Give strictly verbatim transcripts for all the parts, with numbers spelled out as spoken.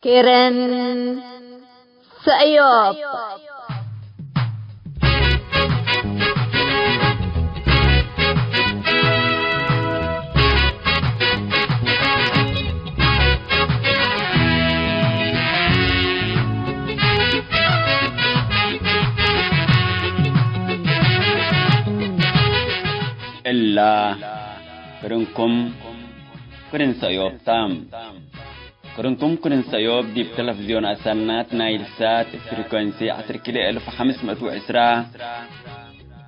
ክርን ሰእዮብ። እላ ክርንኩም ክርን ሰእዮብ ተ። ክርንኩም ክርን ሰእዮብ ዲብ ተለፍዝዮን አሰናት ናይል ሳት ፍሪኮንሲ ዐስር ኪሎ እልፍ ሐምስ ምእት ወዕስራ፣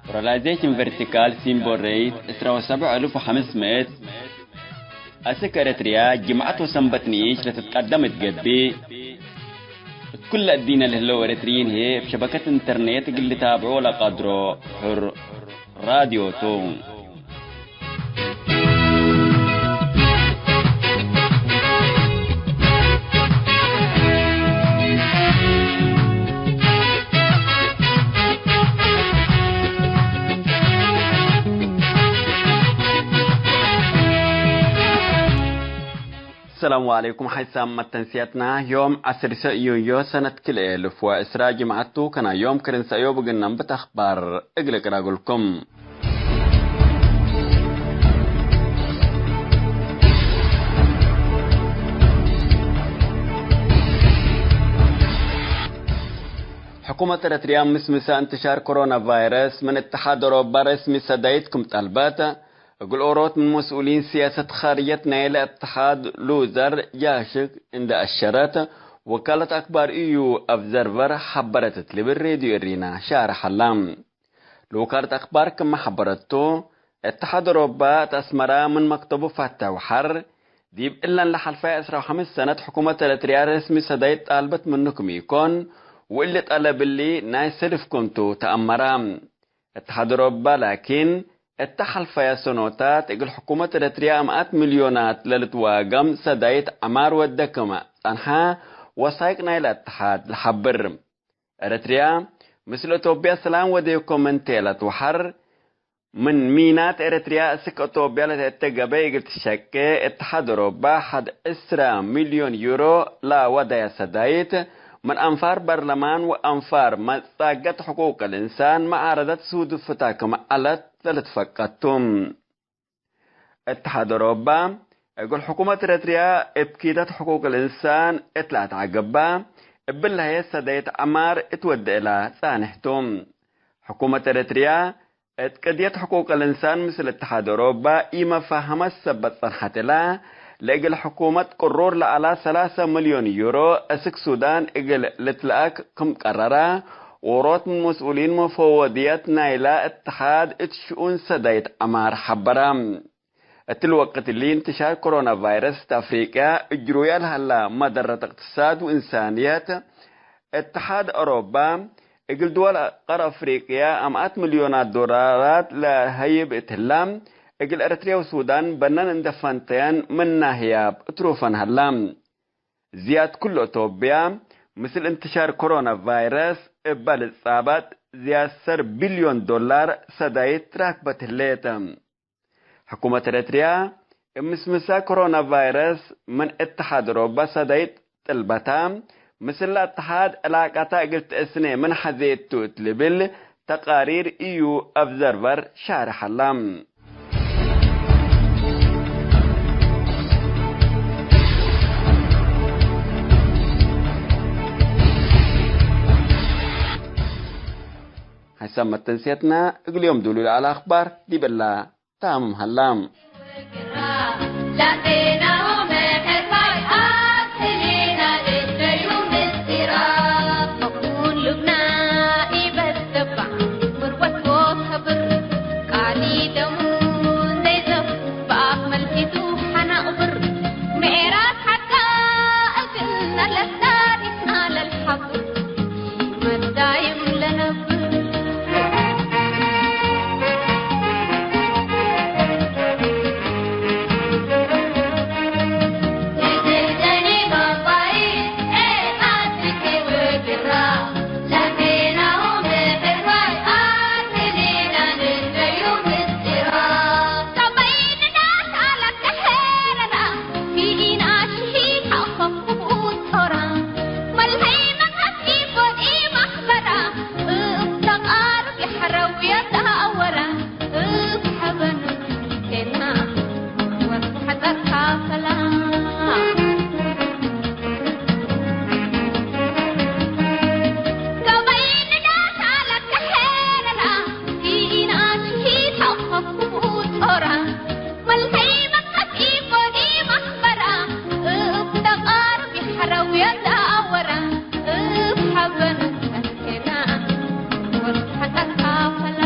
ፖላራይዜሽን ቨርቲካል ሲምቦል ሬት ዕስራ ወሰብዕ እልፍ ወሐምስ ምእት፣ አስክ ኤረትርያ ጅምዐት ወሰንበት ንኢሽ ለትትቀደም እት ገብእ፣ እት ኩለ እዲነ ለህለው ኤረትርዪን ህዬ እብ ሸበከት ኢንተርኔት እግል ልታብዖ ለቀድሮ ሕር ራድዮ ቱ። ሰላሙ ዐለይኩም። ሐይሳም መተንስያትና ዮም ዐስር ሰእዩዮ ሰነት ክልኤ እልፍ ወዕስራ ጅምዐት ቱ። ከና ዮም ክርን ሰእዮብ እግል ነንብት አኽባር እግል እቅራጉልኩም። ሕኩመት ኤረትርያ ምስምሰ እንትሻር ኮሮና ቫይረስ ምን እትሓድ አውሮፓ ረስሚ ሰዳይት ክም ጠልበት፣ እግል ኦሮት ምን መስኡሊን ስያሰት ኻርጀት ናይለ እትሓድ ሉዘር ጃሽክ እንዴ አሸረት፣ ወካለት አክባር ኢዩ ኦብዘርቨር ሐበረት እት ልብል ሬድዮ እሪና ሻርሕ ሀላ። ለወካለት አክባር ክመ ሐበረቱ፣ እትሓድ አውሮፓ እት አስመራ ምን መክተቡ ፋተ ወሐር፣ ዲብ እለን ለሐልፋይ ዕስራ ወሐምስ ሰነት ሕኩመት ኤረትርያ ረስሚ ሰዳይት ጣልበት ምኑ ክም ኢኮን፣ ወእሊ ጠለብ እሊ ናይ ሰልፍ ክምቱ ተአመረ። እትሓድ አውሮፓ ላኪን፣ እተ ሐልፈየ ሰኖታት እግል ሕኩመት ኤረትርያ አምኣት ሚልዮናት ለልትዋገም ሰዳይት ዐማር ወደ ክመ ጸንሐ ወሳይቅ ናይለ እትሓድ ለሐብር። ኤረትርያ፣ ምስል ኢትዮጵያ ሰላም ወዴኮ ምን ቴለት ወሐር፣ ምን ሚናት ኤረትርያ እስክ ኢትዮጵያ ለተአቴ ገበይ እግል ትሸቄ፣ እትሓድ አውሮፓ ሐድ ዕስራ ሚልዮን ዩሮ ለወደየ ሰዳይት፣ ምን አንፋር በርለማን ወአንፋር መጻገት ሕቁቅ ልእንሳን መዓረደት ሱዱፍታ ክም ዐለት ለልትፈቀድ ቱ። እትሓድ አውሮፓ፣ እግል ሕኩመት ኤረትርያ እብ ኪደት ሕቁቅ ልእንሳን እት ለአትዐግባ፣ እብለ ህዬ ሰዳይት ዐማር እት ወድእላ ጻንሕ ቱ። ሕኩመት ኤረትርያ፣ እት ቅድየት ሕቁቅ ልእንሳን ምስል እትሓድ አውሮፓ ኢመፋሀመት ሰበት ጸንሐት እላ፣ ለእግል ሕኩመት ቅሩር ለዐላ ሰላሰ ሚልዮን ዩሮ እስክ ሱዳን እግል ልትለአክ ክም ቀረረ፣ ዎሮት ምን መስኡሊን መፈወድየት ናይላ እትሓድ እት ሽኡን ሰዳይት ዐማር ሐበረ። እትሊ ወቅት እሊ፣ እንትሻር ኮሮና ቫይረስ እት አፍሪቅያ እጅሩያ ለሀላ መደረት እቅትሳድ ወእንሳንየት፣ እትሓድ አውሮፓ እግል ድወል ቀር አፍሪቅያ አምኣት ሚልዮናት ዶላራት ለሀይብ እት ህላ፣ እግል ኤረትርያ ወሱዳን በነን እንዴ ፈንተየን ምና ህያብ እትሩፈን ሀላ። ዝያድ ክሉ ኢትዮጵያ፣ ምስል እንትሻር ኮሮና ቫይረስ እበ ልትጻበጥ ዝያድ ሰር ቢልዮን ዶላር ሰዳይት ራክበት ህሌት። ሕኩመት ኤረትርያ፣ እብ ምስምሰ ኮሮና ቫይረስ ምን እትሓድ አውሮፓ ሰዳይት ጥልበታ፣ ምስል ለእትሓድ ዕላቀታ እግል ትአስኔ ምን ሐዜት ቱ እት ልብል ተቃሪር ኢዩ ኦብዘርቨር ሻርሕ ሀላ። ሐይሳም መተንስየትና እግል ዮም ዱሉ ለዐለ አኽባር ዲብ እላ ታምም ሀላ። ረውየት አወራ እብ ሐበን ሰንኬና ወርሐቀት አፈላ።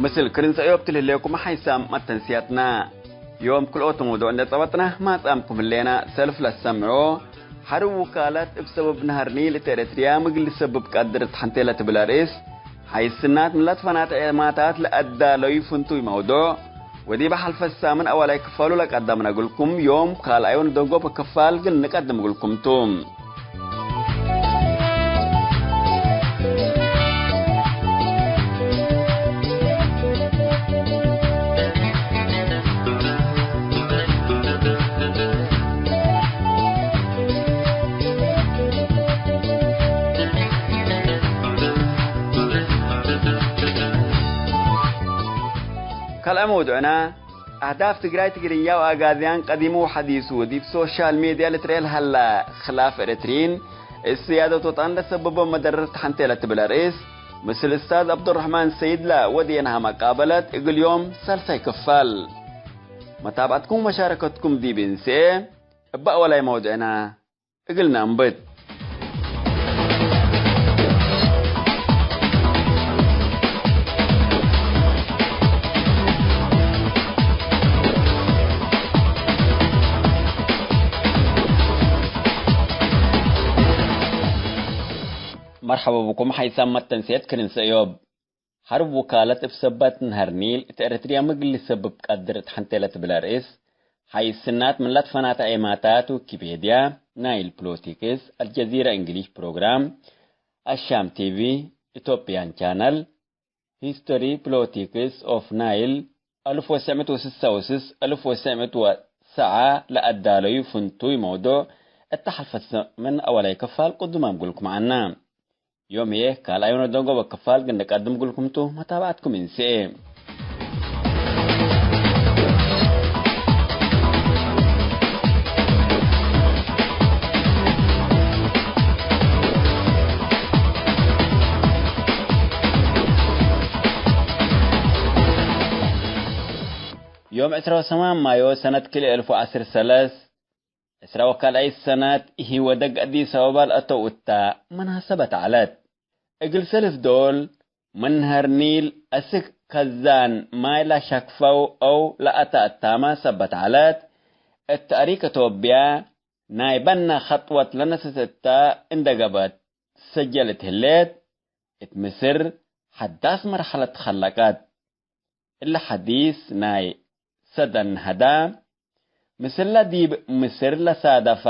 ምስል ክርን ሰእዮብ ትልህሌኩም ሓይሳም መተንስያትና። ዮም ክልኦት መውዱዕ እንዴ ጸበጥነ ማጻምኩም ህሌና። ሰልፍ ለሰምዖ፣ ሐር ውካለት እብ ሰበብ ነሀር ኒል እት ኤረትርያ ምግል ልሰብብ ቀድር እት ሐንቴ ለትብል አርእስ፣ ሐይስ ስናት ምን ለትፈናተ ዔማታት ለአዳለዩ ፍንቱይ መውዱዕ፣ ወዲበ ሐልፈ ሳምን አወላይ ክፋሉ ለቀደምነ እግልኩም፣ ዮም ካልኣዩ ንደንጎበ ክፋል እግል ንቀድም እግልኩም ቱ። ካልኣይ መውዱዕና፣ አህዳፍ ትግራይ ትግርኛ ወአጋዝያን ቀዲሙ ወሐዲሱ ዲብ ሶሻል ሜድያ ልትርኤ ለሀላ ክላፍ ኤረትርዪን እት ስያደት ወጠን ለሰብቦ መደረት ተሐንቴ ለትብል አርእስ፣ ምስል እስታዝ ዐብዱረሕማን ሰይድ ለወዴንሃ መቃበለት እግል ዮም ሳልሳይ ክፋል። መታብዐትኩም ወመሻረከትኩም ዲብ እንስኤ፣ እበ አወላይ መውዱዕና እግል ነአንብት። መርሐበ ብኩም ሐይሳም መተንስየት ክርን ሰእዮብ። ሐርብ ውካለት እብ ሰበት ነሀር ኒል እት ኤረትርያ ምግል ልሰብብ ቀድር እት ሐንቴ ለትብል አርእስ፣ ሐይስናት ምን ለትፈናተ ኤማታት፣ ዊኪፔድያ፣ ናይል ፕሎቲክስ፣ አልጀዚራ እንግሊሽ ፕሮግራም፣ አሻም ቲቪ፣ ኢትዮጵያን ቻነል፣ ሂስቶሪ ፕሎቲክስ ኦፍ ናይል፣ አልፍ ወትሰዕ ምእት ወስሳ ወስስ አልፍ ወትሰዕ ምእት ወሰዓ ለአዳለዩ ፍንቱይ መውዱዕ እተ ሐልፈት ሰምን አወላይ ክፋል ቅዱማም እግልኩም ዐና። ዮም ህዬ ካልኣይ ወነደንጎበ ክፋል ግንቀድም እግልኩም ቱ፣ መታብዐትኩም እንስኤ። ዮም ዕስራ ወሰማን ማዮ ሰነት ክልኤ እልፍ ወዐስር ሰለስ፣ ዕስራ ወካልኣይት ሰነት ኢህወደግ አዲስ አበባ ለአተው እታ መናሰበት ዐለት። እግል ሰልፍ ዶል ምን ነሀር ኒል አስክ ከዛን ማይ ለሸክፈው አው ለአተ አታመ ሰበት ዐለት። እት ታሪክ አቶብያ ናይ በነ ኸጥወት ለነሰት እተ እንደ ገብአት ትሰጀል እት ህሌት፣ እት ምስር ሐዳስ መርሐለት ተኸለቀት። እሊ ሐዲስ ናይ ሰደን ነህዳ፣ ምስለ ዲብ ምስር ለሳደፈ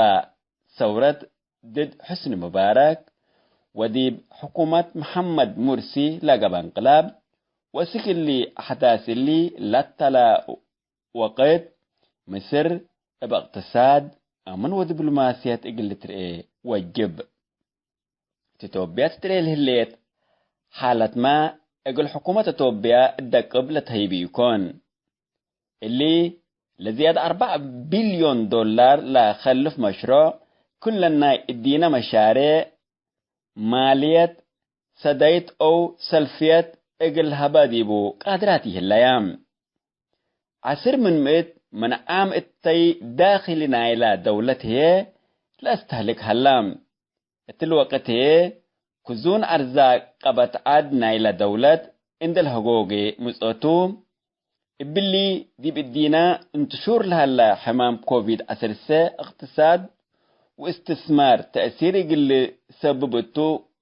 ሰውረት ድድ ሕስኒ ሙባረክ ወዲብ ሕኩመት መሐመድ ሙርሲ ለገብአ እንቅላብ፣ ወእስክ እሊ አሕዳስ እሊ ለተለ ወቅት፣ ምስር እብ እቅትሳድ፣ አምን ወዲብሎማስየት እግል ልትርኤ ወጅብ። እት ኢትዮጵያ ትትርኤ ለህሌት ሓለትመ፣ እግል ሕኩመት ኢትዮጵያ እደቅብ ለተህይብ ኢኮን። እሊ፣ ለዝያድ አርበዕ ቢልዮን ዶላር ለከልፍ መሽሮዕ፣ ኩለን ናይ እዲነ መሻሬዕ ማልየት ሰዳይት አው ሰልፍየት እግል ሀበ ዲቡ ቃድራት ይህለያ። ዐስር ምን ምእት ምን ዓም እተይ ዳክሊ ናይላ ደውለት ህዬ ለአስተህልክ ሀላ። እትሊ ወቅት ህዬ ክዙን አርዛቅ ቀበት ዐድ ናይላ ደውለት እንዴ ለሀጎጌ ምጽኦቱ፣ እብሊ ዲብ እዲነ እንትሹር ለሀለ ሕማም ኮቪድ ዐሰርተ እቅትሳድ ወእስትስማር ተእሲር እግል ልሰብብ እቱ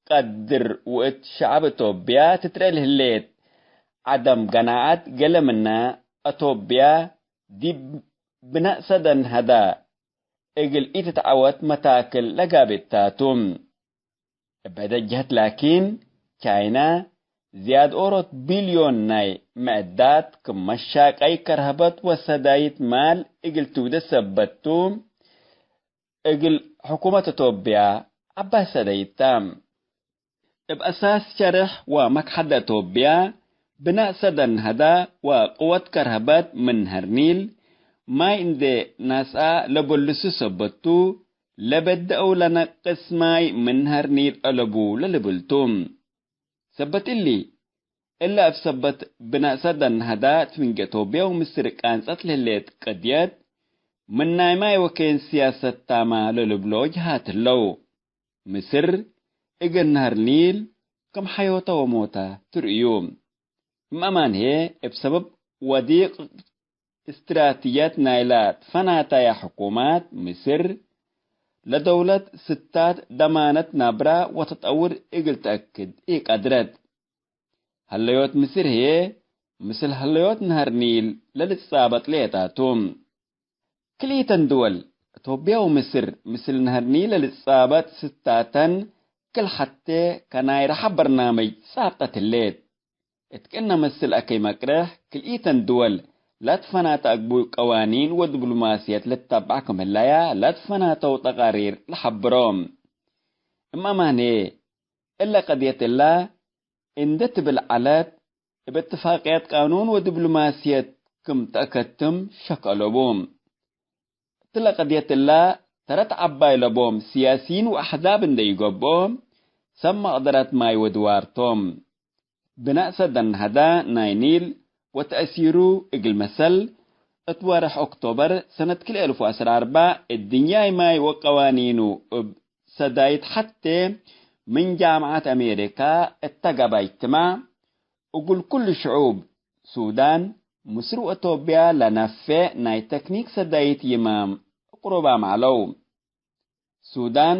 ቀድር ወእት ሸዐብ አቶብያ ትትርኤ ለህሌት ዐደም ገናዐት ገሌ ምነ አቶብያ ዲብ ብናእ ሰደን ሀዳ እግል ኢትትዐወት መታክል ለጋብእ እታቱ። እብ ሕደ ጀህት ላኪን፣ ቻይና ዝያድ ኦሮት ቢልዮን ናይ ምዕዳት ክም መሻቀይ ከርሀበት ወሰዳይት ማል እግል ትውዴ ሰበት ቱ፣ እግል ሕኩመት አቶብያ ዐባይ ሰዳይት ተ። እብ አሳስ ሸርሕ ወመክሐደ አቶብያ፣ ብናእ ሰደን ሀዳ ወቅወት ከርሀበት ምን ነሀር ኒል ማይ እንዴ ነስአ ለበልሱ ሰበት ቱ፣ ለበደአው ለነቅስ ማይ ምን ነሀር ኒል አለቡ ለልብል ቱ። ሰበት እሊ፣ እለ እብ ሰበት ብናእ ሰደን ሀዳ ትፍንጌ ቶብያ ወምስር ቃንጸት ለህሌት ቀድየት፣ ምን ናይ ማይ ወኬን ስያሰት ታመ ለልብሎ ጀሃት ህለው። ምስር እግል ነሀር ኒል ክም ሐዮተ ወሞተ ትርእዩ። እም አማን ህዬ፣ እብ ሰበብ ወዲቅ እስትራትጅየት ናይላ ትፈናተየ ሕኩማት ምስር፣ ለደውለት ስታት ደማነት ናብራ ወተጠውር እግል ተአክድ ኢቀድረት። ሀለዮት ምስር ህዬ፣ ምስል ሀለዮት ነሀር ኒል ለልትጻበጥ ሌጣ ቱ። ክልኢተን ድወል፣ አቶብያ ወምስር፣ ምስል ነሀር ኒል ለልትጻበጥ ስታተን ክል ሐቴ ከናይ ረሐ በርናምጅ ጻብጠት ህሌት። እት ክእነ ምስል አከይ መቅርሕ፣ ክልኢተን ድወል ለትፈናተ አግቡይ ቀዋኒን ወዲብሎማስየት ልትተብዐ ክም ህለያ ለትፈናተው ተቃሪር ለሐብሮ። እም አማን ህዬ፣ እለ ቀድየት እላ እንዴ ትብል ዐለት፣ እብ እትፋቅየት ቃኑን ወድብሎማስየት ክም ተአከትም ሸክ አለቡ። እትለ ቀድየት እላ ተረት ዐባይ ለቦም ስያስይን ወአሕዛብ እንዴ ኢገብኦ፣ ሰብ መቅደረት ማይ ወድዋር ቶም። ብናእ ሰደን ነህዳ ናይ ኒል ወተአሲሩ እግል መሰል፣ እት ወርሕ ኦክቶበር ሰነት ክልኤ አልፍ ወዐስር አርበዕ፣ እድንያይ ማይ ወቀዋኒኑ እብ ሰዳይት ሐቴ ምን ጃምዐት አሜሪካ እተ ገብአ እጅትማዕ፣ እግል ኩሉ ሽዑብ ሱዳን፣ ምስር ወእቶብያ ለነፌዕ ናይ ተክኒክ ሰዳይት ይማም እቅሩባም ዐለው። ሱዳን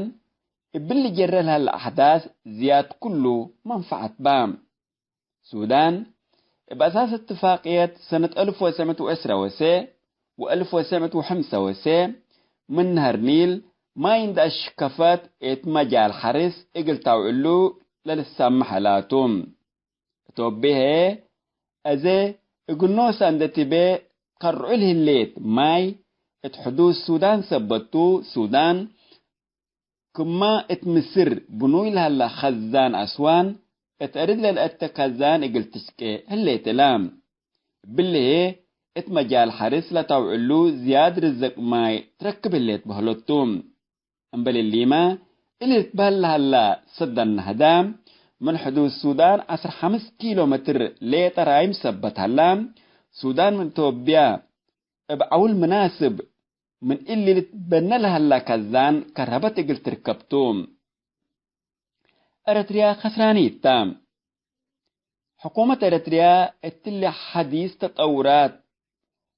እብሊ ጀረ ለሀለ አሕዳስ ዝያድ ኩሉ መንፈዐት በ። ሱዳን እብ አሳስ እትፋቅየት ሰነት አልፍ ወትሰዕ ምእት ወዕስረ ወሰ ወአልፍ ወትሰዕ ምእት ወሐምሰ ወሰ ምን ነሀር ኒል ማይ እንዴ አሽከፈት እት መጃል ሐርስ እግል ታውዕሉ ለልሳመሕ ዐላቱ። እቶብየ ህዬ፣ አዜ እግል ኖሰ እንዴ ትቤ ከርዑ ለህሌት ማይ እት ሕዱድ ሱዳን ሰበት ቱ፣ ሱዳን ክመ እት ምስር ብኑይ ለሀለ ከዛን አስዋን፣ እት አርድ ለልአተ ከዛን እግል ትስቄ ህሌት እላ። እብሊ ህዬ፣ እት መጃል ሐርስ ለተውዕሉ ዝያድ ርዝቅ ማይ ትረክብ ህሌት በህለት ቱ። እምበል እሊመ፣ እሊ ልትበህል ለሀላ ሰደን ነህዳ፣ ምን ሕዱድ ሱዳን ዐስር ሐምስ ኪሎ ሜትር ሌጠ ራይም ሰበት ሀላ፣ ሱዳን ምን ኢትዮጵያ እብ ዐውል ምናስብ ምን እሊ ልትበነ ለሀላ ከዛን ከረበት እግል ትርከብ ቱ። ኤረትርያ ከስራኒት ተ። ሕኩመት ኤረትርያ እትሊ ሐዲስ ተጠውራት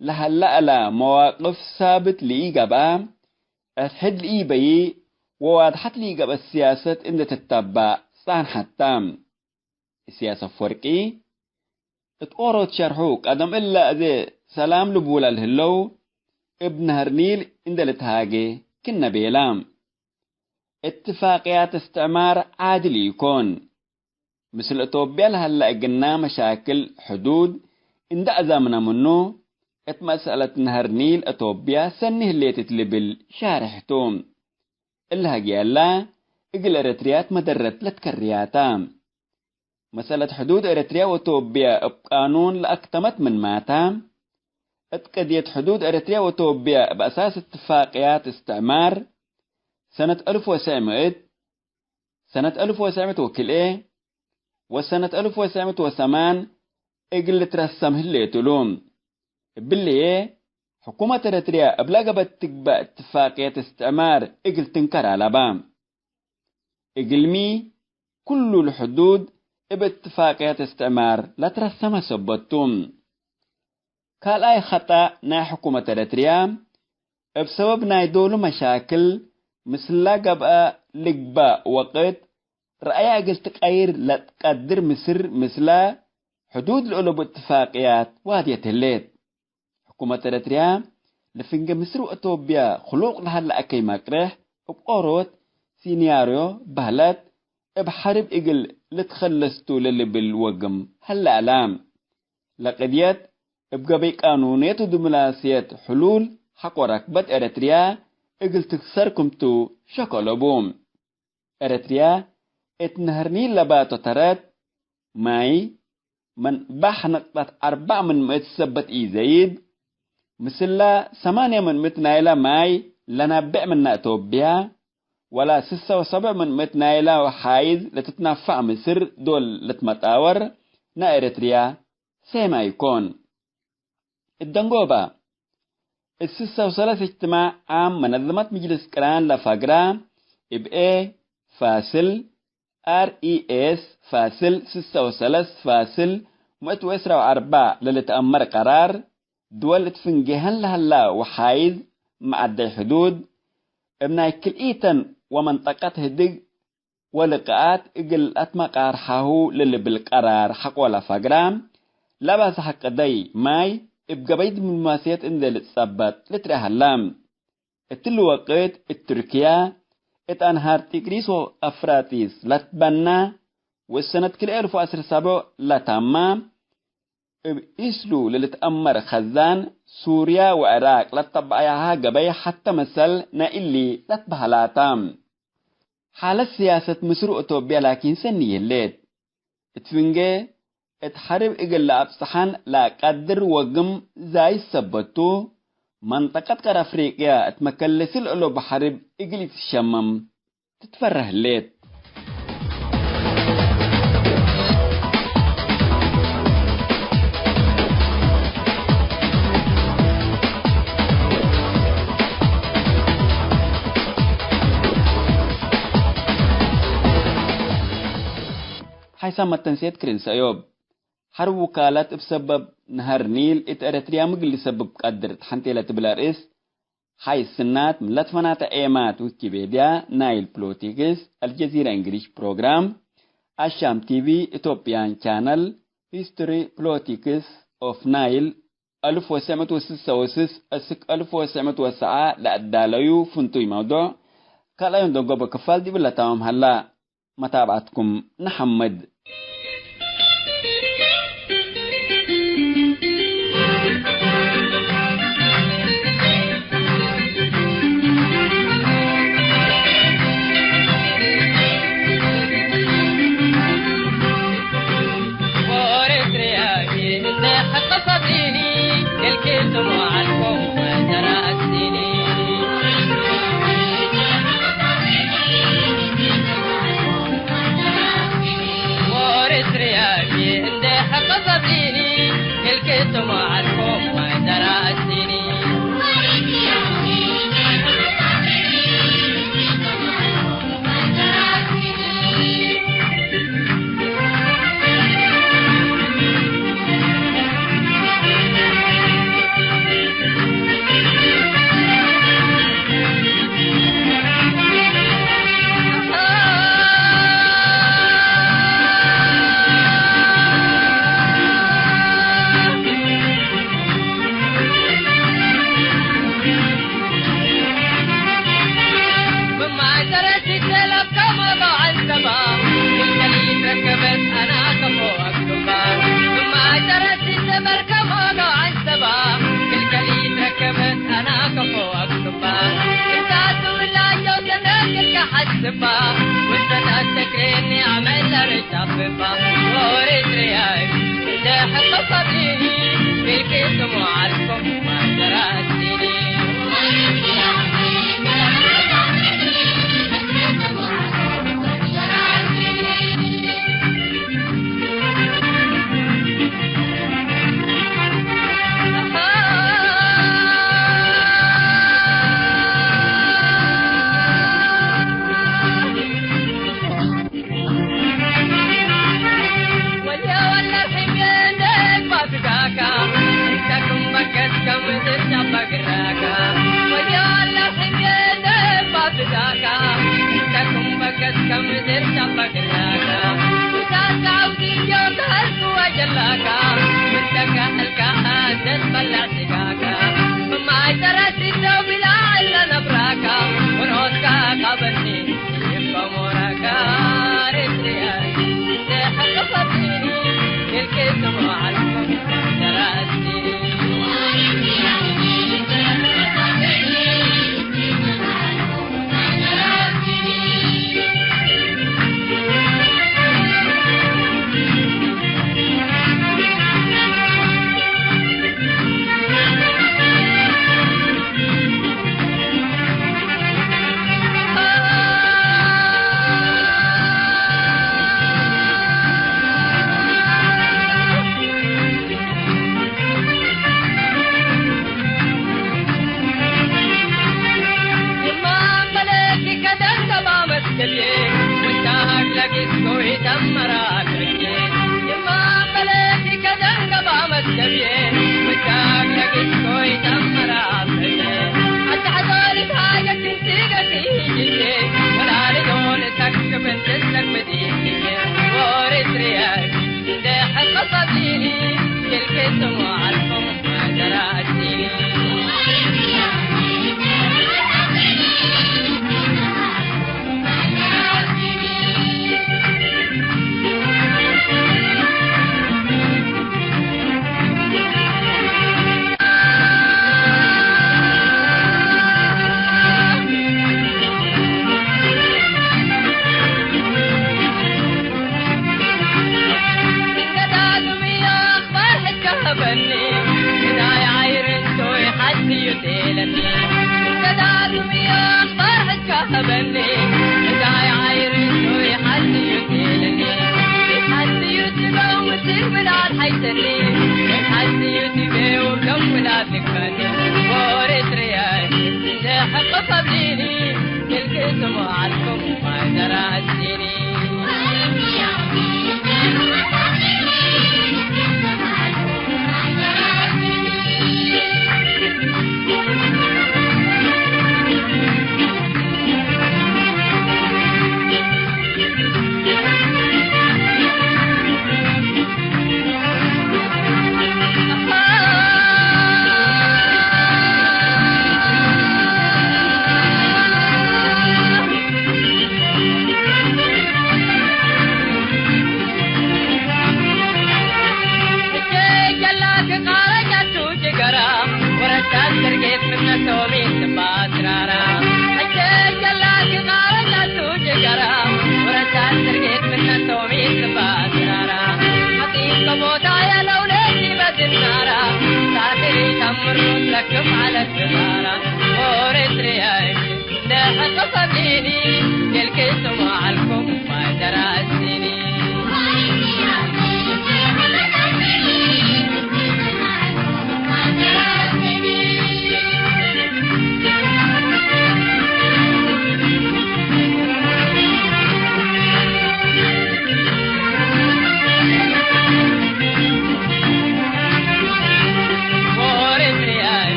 ለሀለ ዐለ መዋቅፍ ሳብት ለኢገብአ፣ እት ሕድ ለኢበይእ ወዋድሐት ለኢገብአ ሲያሰት እንዴ ትተበዕ ጸንሐት ተ። ኢሳያስ አፈወርቂ እት ኦሮት ሸርሑ፣ ቀደም እለ አዜ ሰላም ልቡለ ለህለው እብ ነሀር ኒል እንዴ ልትሃጌ ክነ ቤለ። እትፋቅያት እስትዕማር ዓድል ኢኮን። ምስል እቶብያ ለሀለ እግልነ መሻክል ሕዱድ እንዴ አዘምነ ምኑ፣ እት መስአለት ነሀር ኒል እቶብያ ሰኒ ህሌት እት ልብል ሻርሕ ቱ። እለ ሀጊያላ እግል ኤረትርያ እት መደረት ለትከርያ ተ። መሰለት ሕዱድ ኤረትርያ ወቶብያ እብ ቃኑን ለአክተመት ምንመ ተ፣ እት ቅድየት ሕዱድ ኤረትርያ ወቶብያ እብ አሳስ እትፋቅያት እስትዕማር ሰነት አልፍ ወትሰዕ ምእት፣ ሰነት አልፍ ወትሰዕ ምእት ወክልኤ ወሰነት አልፍ ወትሰዕ ምእት ወሰማን እግል ልትረሰም ህሌት እሉ። እብሊ ህዬ፣ ሕኩመት ኤረትርያ እብ ለገብአት ትግበእ እትፋቅየት እስትዕማር እግል ትንከር አለበ። እግልሚ፣ ኩሉ ለሕዱድ እብ እትፋቅየት እስትዕማር ለትረሰመ ሰበት ቱ። ካልኣይ ኸጠእ ናይ ሕኩመት ኤረትርያ፣ እብ ሰበብ ናይ ዶሉ መሻክል ምስላ ገብአ ልግበእ ወቅት ረአያ እግል ትቀይር ለትቀድር ምስር ምስላ ሕዱድ ለአለቡ እትፋቅያት ዋድየት ህሌት። ሕኩመት ኤረትርያ ለፍንጌ ምስር ወአቶብያ ክሉቅ ለሀለ አከይ መቅሬሕ እብ ኦሮት ሲንያርዮ በህለት፣ እብ ሐርብ እግል ልትከለስ ቱ ለልብል ወግም ሀለ ዐለ። ለቅድየት እብ ገበይ ቃኑንየት ወዲሞቅራስየት ሕሉል ሐቆ ረክበት ኤረትርያ እግል ትክሰር ክምቱ ሸክ አለቡ። ኤረትርያ እት ነሀር ኒል ለባቶ ተረት ማይ ምን ባሕ ነቅጠት አርበዕ ምን ምእት ሰበት ኢዘይድ፣ ምስላ ሰማንየ ምን ምእት ናይላ ማይ ለነብዕ ምነ እቶብያ፣ ወላ ስሰ ወሰብዕ ምን ምእት ናይላ ወሓይዝ ለትትነፈዕ ምስር ዶል ልትመጣወር ናይ ኤረትርያ ሴማ ኢኮን። እት ደንጎባ፣ እት ስሰ ወሰለስ እጅትማዕ ዓም መነዘመት ምጅልስ ቅራን ለፈግራ፣ እብ ኤ ፋስል፣ አር ኢ ኤስ ፋስል ስሰ ወሰለስ ፋስል ምእት ወዕስራ ወአርበዕ ለልትአመር ቀራር፣ ድወል እት ፍንጌሀን ለሀላ ወሓይዝ መዐደይ ሕዱድ፣ እብ ናይ ክልኢተን ወመንጠቀት ህድግ ወልቀአት እግል አትመቃርሐሁ ለልብል ቀራር ሐቆለ ፈግራ፣ ለባዝሐ ቅደይ ማይ እብ ገበይ ዲፕሎማስየት እንዴ ልትጸበጥ ልትረአ ሀላ። እትሊ ወቅት እት ቱርክያ፣ እት አንሃር ጢግሪስ ወአፍራጢስ ለትበና፣ ወእት ሰነት ክልኤ አልፍ ወዐስር ሰብዕ ለታማ፣ እብ ኢስሉ ለልትአመር ከዛን፣ ሱርያ ወዕራቅ ለተበዐያሃ ገበይ ሐተ መሰል ናይ እሊ ለትበህላታ። ሓለት ስያሰት ምስር ወእቶብያ ላኪን ሰኒ ይህሌት። እት ፍንጌ እት ሐርብ እግል ለአብጽሐን ለአቀድር ወግም ዛይድ ሰበት ቱ፣ መንጠቀት ቀር አፍሪቅያ እት መከለሲ ለእሎቡ ሐርብ እግል ኢትትሸመም ትትፈረህ ህሌት። ሓይሳም መተንሴት ክርን ሰእዮብ። ሐርብ ውካላት እብ ሰበብ ነሀር ኒል እት ኤረትርያ ምግል ልሰብብ ቀድር ተሐንቴ ለትብል አርእስ፣ ሐይስ ስናት ምን ለትፈናተ ኤማት ዊኪፔድያ፣ ናይል ፖለቲክስ፣ አልጀዚራ እንግሊሽ ፕሮግራም፣ አሻም ቲቪ፣ ኢትዮጵያን ቻነል፣ ሂስቶሪ ፖለቲክስ ኦፍ ናይል፣ አልፍ ወትሰዕ ምእት ወስሳ ወስስ እስክ አልፍ ወትሰዕ ምእት ወሰብዓ ለአዳለዩ ፍንቱይ መውዱዕ፣ ካልአዩን ደንጎበ ክፋል ዲብለ ተማም ሀላ። መታብዐትኩም ነሐምድ።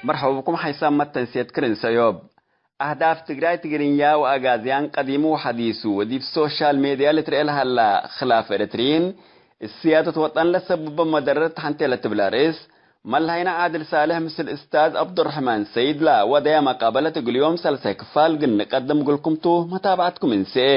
መርሐባ ብኩም ሓይሳም መተንስየት ክርን ሰዮብ። አህዳፍ ትግራይ ትግርኛ ወአጋዝያን ቀዲሙ ወሐዲሱ ወዲብ ሶሻል ሜድያ ልትርኤ ለሀላ ክላፍ ኤረትርዪን እት ስያደት ወጠን ለሰብቦ መደረት ሐንቴ ለትብል አርእስ፣ መለሀይነ ዓድል ሳልሕ ምስል እስታዝ ዐብዱረሕማን ሰይድ ለወደየ መቃበለት እግል ዮም ሰልሳይ ክፋል እግል ንቀድም እግልኩም ቱ፣ መታብዐትኩም እንሰኤ።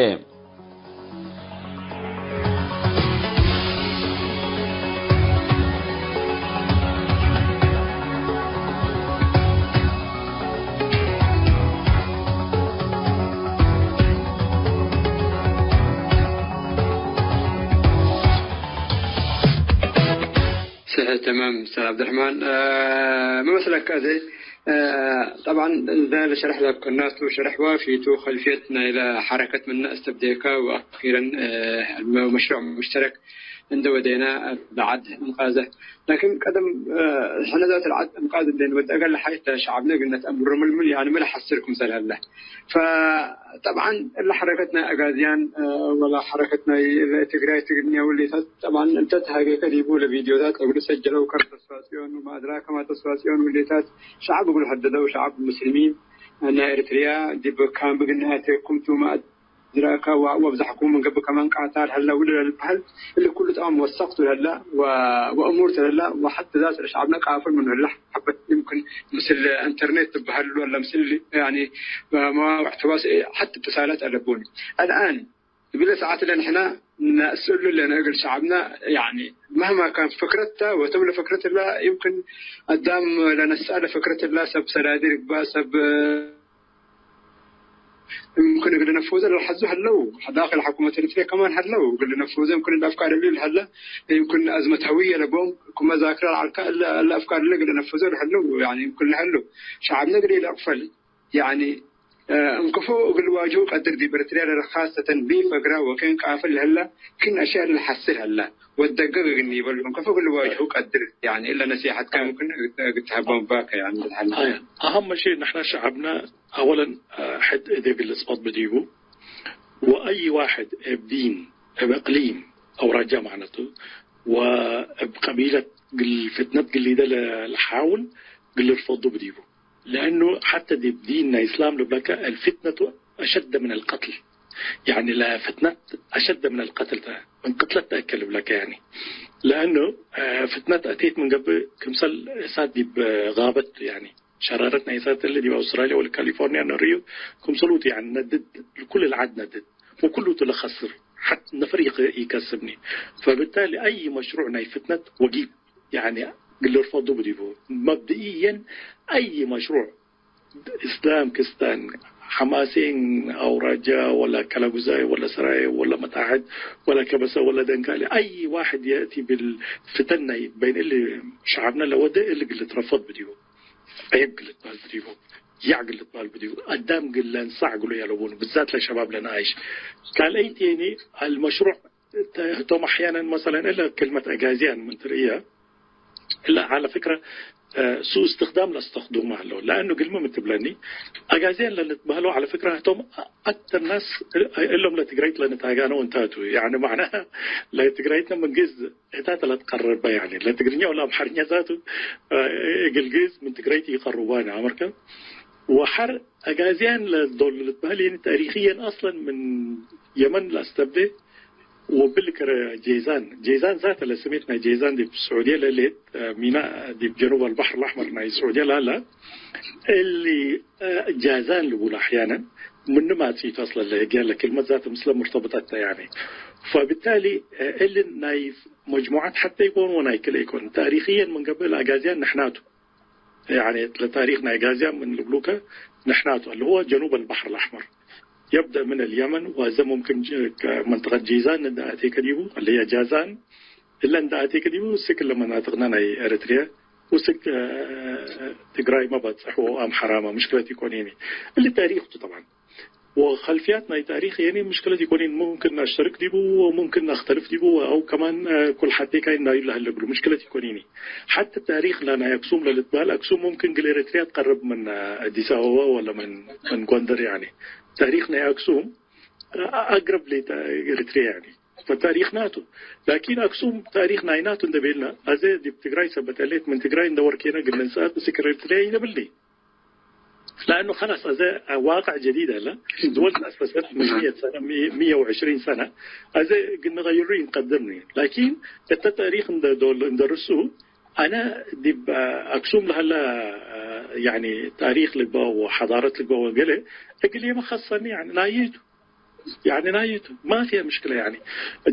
ሰሐ ተማም ኡስታዝ ዐብዱረሕማን፣ እ፣ መመስለከ አዜ፣ እ፣ ጠብዓን፣ እዘ ለሸርሕ ለብከናቱ ሸርሕ ዋፊቱ፣ ከልፍየት ናይለ ሐረከት ምነ አስተብዴከ፣ ወአኪረን፣ እ፣ መሽሩዕ ሙሽተረክ እንደ ወዴና ለዐድ እንቃዘ። ላኪን ቀደም፣ እ፣ ሕነ ዛት ለዐድ እንቃዝ እንዴ ንወድ፣ እገለ ሐይት ሸዐብነ እግል ነትአምሮ ምልምል፣ ያኒ፣ ሚ ለሐስር ክምሰል ሀለ። ፈጠብዓን፣ እለ ሐረከት ናይ አጋዝያን፣ እ፣ ወላ ሐረከት ናይ ትግራይ ትግርኛ ውሌታት፣ ጠብዓን፣ እንተ ተሃጌከ ዲቡ ለቪድዮታት እግሉ ሰጀለው ከርተት ተስፋጽዮን ወማ አድራከ ማ ተስፋጽዮን ውሌታት ሸዐብ እግሉ ሀደደው፣ ሸዐብ ሙስሊሚን ናይ ኤሪትርያ ዲብ ካምፕ እግል ነአቴኩም ቱ፣ ማ አድራከ ወ-፣ ወአብዘሐኩም ምን ገብእ ከማን ቃታል ሀለ፣ ውለ ለልበሀል እሊ ኩሉ ጠማም ወሰቅቱ ለሀለ ወ-፣ ወእሙር ቱ ለሀለ፣ ወሐቴ ዛት ሸዐብነ ቃፍል ምኑ ህለ ሐበት፣ ይምክን ምስል ኢንተርኔት ትበሀል ወለ ምስል፣ ያኒ፣ መዋቅዕ ተዋስእ ሐቴ እትሳላት አለቦኒ። አልአን እብለ ሰዓት እለ ንሕና ነአስእሉ ለነ እግል ሸዐብና፣ ያኒ፣ መህማ ካን ፍክረት ተ ወተብለ ፍክረት እላ፣ ይምክን አዳም ለነስአለ ፍክረት እላ፣ ሰብ ሰዳዲ ርግባ፣ ሰብ ይምክን እግል ነፍዘ ለሐዙ ሀለው፣ ዳክል ሕኩመት ኤሪትርያ ከማን ሀለው፣ እግል ነፍዘ ይምክን እለ አፍካር እሊ ለሀለ፣ ይምክን አዝመት ሀውየ ለቦም፣ ክመ ዛክረ ለዐልከ እለ፣ እለ አፍካር እለ እግል ነፍዘ ለሀለው፣ ያኒ፣ ይምክን ለሀለው፣ ሸዐብነ እግል ኢለአቅፈል፣ ያኒ፣ እ፣ እንክፎ እግል ዋጅሁ ቀድር ዲብ ኤሪትርያ ለለ፣ ካሰተን ዲብ ፈግራ ወኬን ቃፍል ለሀላ፣ ክል አሽያእ ለሐስር ሀላ፣ ወደገግ እግል ኒበሉ፣ እንክፎ እግል ዋጅሁ ቀድር፣ ያኒ፣ እለ ነሲሐትከ፣ አ፣ ይምክን እግል ተሀቦም ባከ፣ ያኒ፣ ልትሐልፍ። አየ፣ አሀም ሺ ንሕና ሸዐብነ፣ አወለን፣ እ፣ ሕድ እዴ እግል ልጽበጥ ብዲቡ፣ ወአይ ዋሕድ እብ ዲን፣ እብ እቅሊም፣ አውራጃ ማዕነቱ፣ ወእብ ቀቢለት እግል ፍትነት እግል ሊደ ለ-፣ ለሓውል እግል ልርፈዱ ብዲቡ። ለአኑ ሐተ ዲብ ዲንና እስላም ልብለከ፣ አልፍትነቱ አሸደ ምን አልቀትል። ያኒ ለፍትነት አሸደ ምን አልቀትል ተ-፣ ምን ቅትለት ተአከል እብለከ ያኒ። ለአኑ፣ አ፣ ፍትነት አቴት ምን ገብእ ክምሰል እሳት ዲብ ጋበት ቱ ያኒ። ሸራረት ናይ እሳት እሊ ዲብ አውስትራልያ ወለ ካሊፎርንያ ነርዩ ክምሰሉ ቱ ያኒ ነድድ፣ ኩል ለዐድ ነድድ ወኩሉ ቱ ለከስር ሐት ነፈር ኢከ-፣ ኢከስብኒ። ፈብታሊ አይ መሽሩዕ ናይ ፍትነት ወጊብ ያኒ እግል ልርፈዱ ብዲቡ። መብድእየን አይ መሽሩዕ እስላም፣ ክስታን፣ ሐማሴን፣ አውራጃ ወላ ከለጉዛይ ወላ ሰራየ ወላ መታሕት ወላ ከበሰ ወላ ደንካሊ፣ አይ ዋሕድ የእቲ ብልፍተን ናይ በይን እሊ ሸዐብነ ለወደ እሊ እግል ልትረፈድ ብዲቡ። ዔብ እግል ልትበህል ብዲቡ። ያዕ እግል ልትበህል ብዲቡ። አዳም እግል ለንሳዕ እግሉ ያለቡኑ፣ ብዛት ለሸባብ ለነአይሽ። ካልአይት የኒ አልመሽሩዕ ተ-፣ ህቶም አሕያነን መሰለን እለ ክልመት አጋዝያን ምን ትርእየ፣ እለ ዐለ ፍክረ፣ እ፣ ሱእ እስትክዳም ለአስተክዱመ ሀለው። ለአኑ ግልሚ ምን ትብለኒ፣ አጋዝያን ለልትበህለው ዐለ ፍክረ ህቶም አክተር ናስ እ-፣ እሎም ለትግራይት ለንትሃጋነው እንታቱ። ያኒ መዕናሀ ለትግራይትነ ምን ግእዝ እታተ ለትቀርበ፣ ያኒ ለትግርኛ ወለአምሐርኛ ዛቱ፣ እ፣ እግል ግእዝ ምን ትግራይት ኢቀርቡባነ አመርከ። ወሐር አጋዝያን ለዶል ልትበህል የኒ ታሪክየን አስለን ምን የመን ለአስተብዴ ወብል ከረ ጄዛን፣ ጄዛን ዛተ ለስሜት ናይ ጄዛን ዲብ ስዑድየ ለሌት፣ እ፣ ሚና ዲብ ጀኑብ አልበሕር ለአሕመር ናይ ስዑድየ ላለ፣ እሊ፣ እ፣ ጃዛን ልቡል አሕያነን፣ ምኑ ማጽኢቱ አስለ ለህግያን ለክልመት ዛተ ምስለ ሙርተበጠት ተ ያኒ። ፈብታሊ፣ እ፣ እሊ ናይ መጅሙዓት ሐቴ ኢኮን ወናይ ክልኤ ኢኮን፣ ታሪክየን ምን ገብእ ለአጋዝያን ንሕናቱ። ያኒ ለታሪክ ናይ ጋዝያን ምን ልብሉከ ንሕናቱ፣ አለ ሁወ ጀኑብ አልበሕር አልአሕመር። የብደእ ምን አልየመን፣ ወአዜ ሙምክን ጅ-፣ ከ-፣ መንጠቀት ጂዛን እንደ አቴከ ዲቡ፣ አለ ህየ ጃዛን፣ እለ እንደ አቴከ ዲቡ፣ ስክ እለ መናጥቅነ ናይ ኤረትርየ፣ ወስክ፣ እ፣ ትግራይመ በጽሕ ወአምሐራመ፣ ምሽክለት ኢኮን የኒ። እሊ ታሪክ ቱ ጠብዓን። ወኸልፍያት ናይ ታሪክ የኒ ምሽክለት ኢኮኒን፣ ሙምክን ነአሽተርክ ዲቡ ወሙምክን ነአክተልፍ ዲቡ፣ አው ከማን፣ እ፣ ኩል ሐቴ ካይን ናዩ ለሀለ እግሉ ምሽክለት ኢኮኒኒ። ሐተ ታሪክ ለናይ አክሱም ለልትበህል፣ አክሱም ሙምክን እግል ኤረትርያ ትቀርብ ምን፣ እ፣ አዲስ አበባ ወለ ምን፣ ምን ጎንደር ያኒ። ታሪክ ናይ አክሱም፣ እ፣ አቅረብ ሌጠ ኤረትርያ ያኒ። ፈታሪክ ናቱ። ላኪን አክሱም ታሪክ ናይናቱ እንደ ቤልና፣ አዜ ዲብ ትግራይ ሰበት ዐሌት፣ ምን ትግራይ እንደ ወርኬነ እግል ንንሰአት ምስክር ኤረትርያ ኢነብልኒ። ለአኑ ከላስ አዜ ዋቅዕ ጀዲድ አለ። ድወል ተአሰሰት ምን ሚየት ሰነ፣ ሚ-፣ ሚየ ወዕሽሪን ሰነ፣ አዜ እግል ንቀይሩ ኢንቀድርኒ። ላኪን እተ ታሪክ እንደ ዶል እንደርሱ፣ አነ ዲብ አክሱም ለሀለ፣ ያኒ ታሪክ ልግበእ ወሐዳረት ልግበእ ወገሌ እግል የመ ከሰኒ፣ ያኒ ናይቱ። ያኒ ናይቱ ማፊ ምሽክለ። ያኒ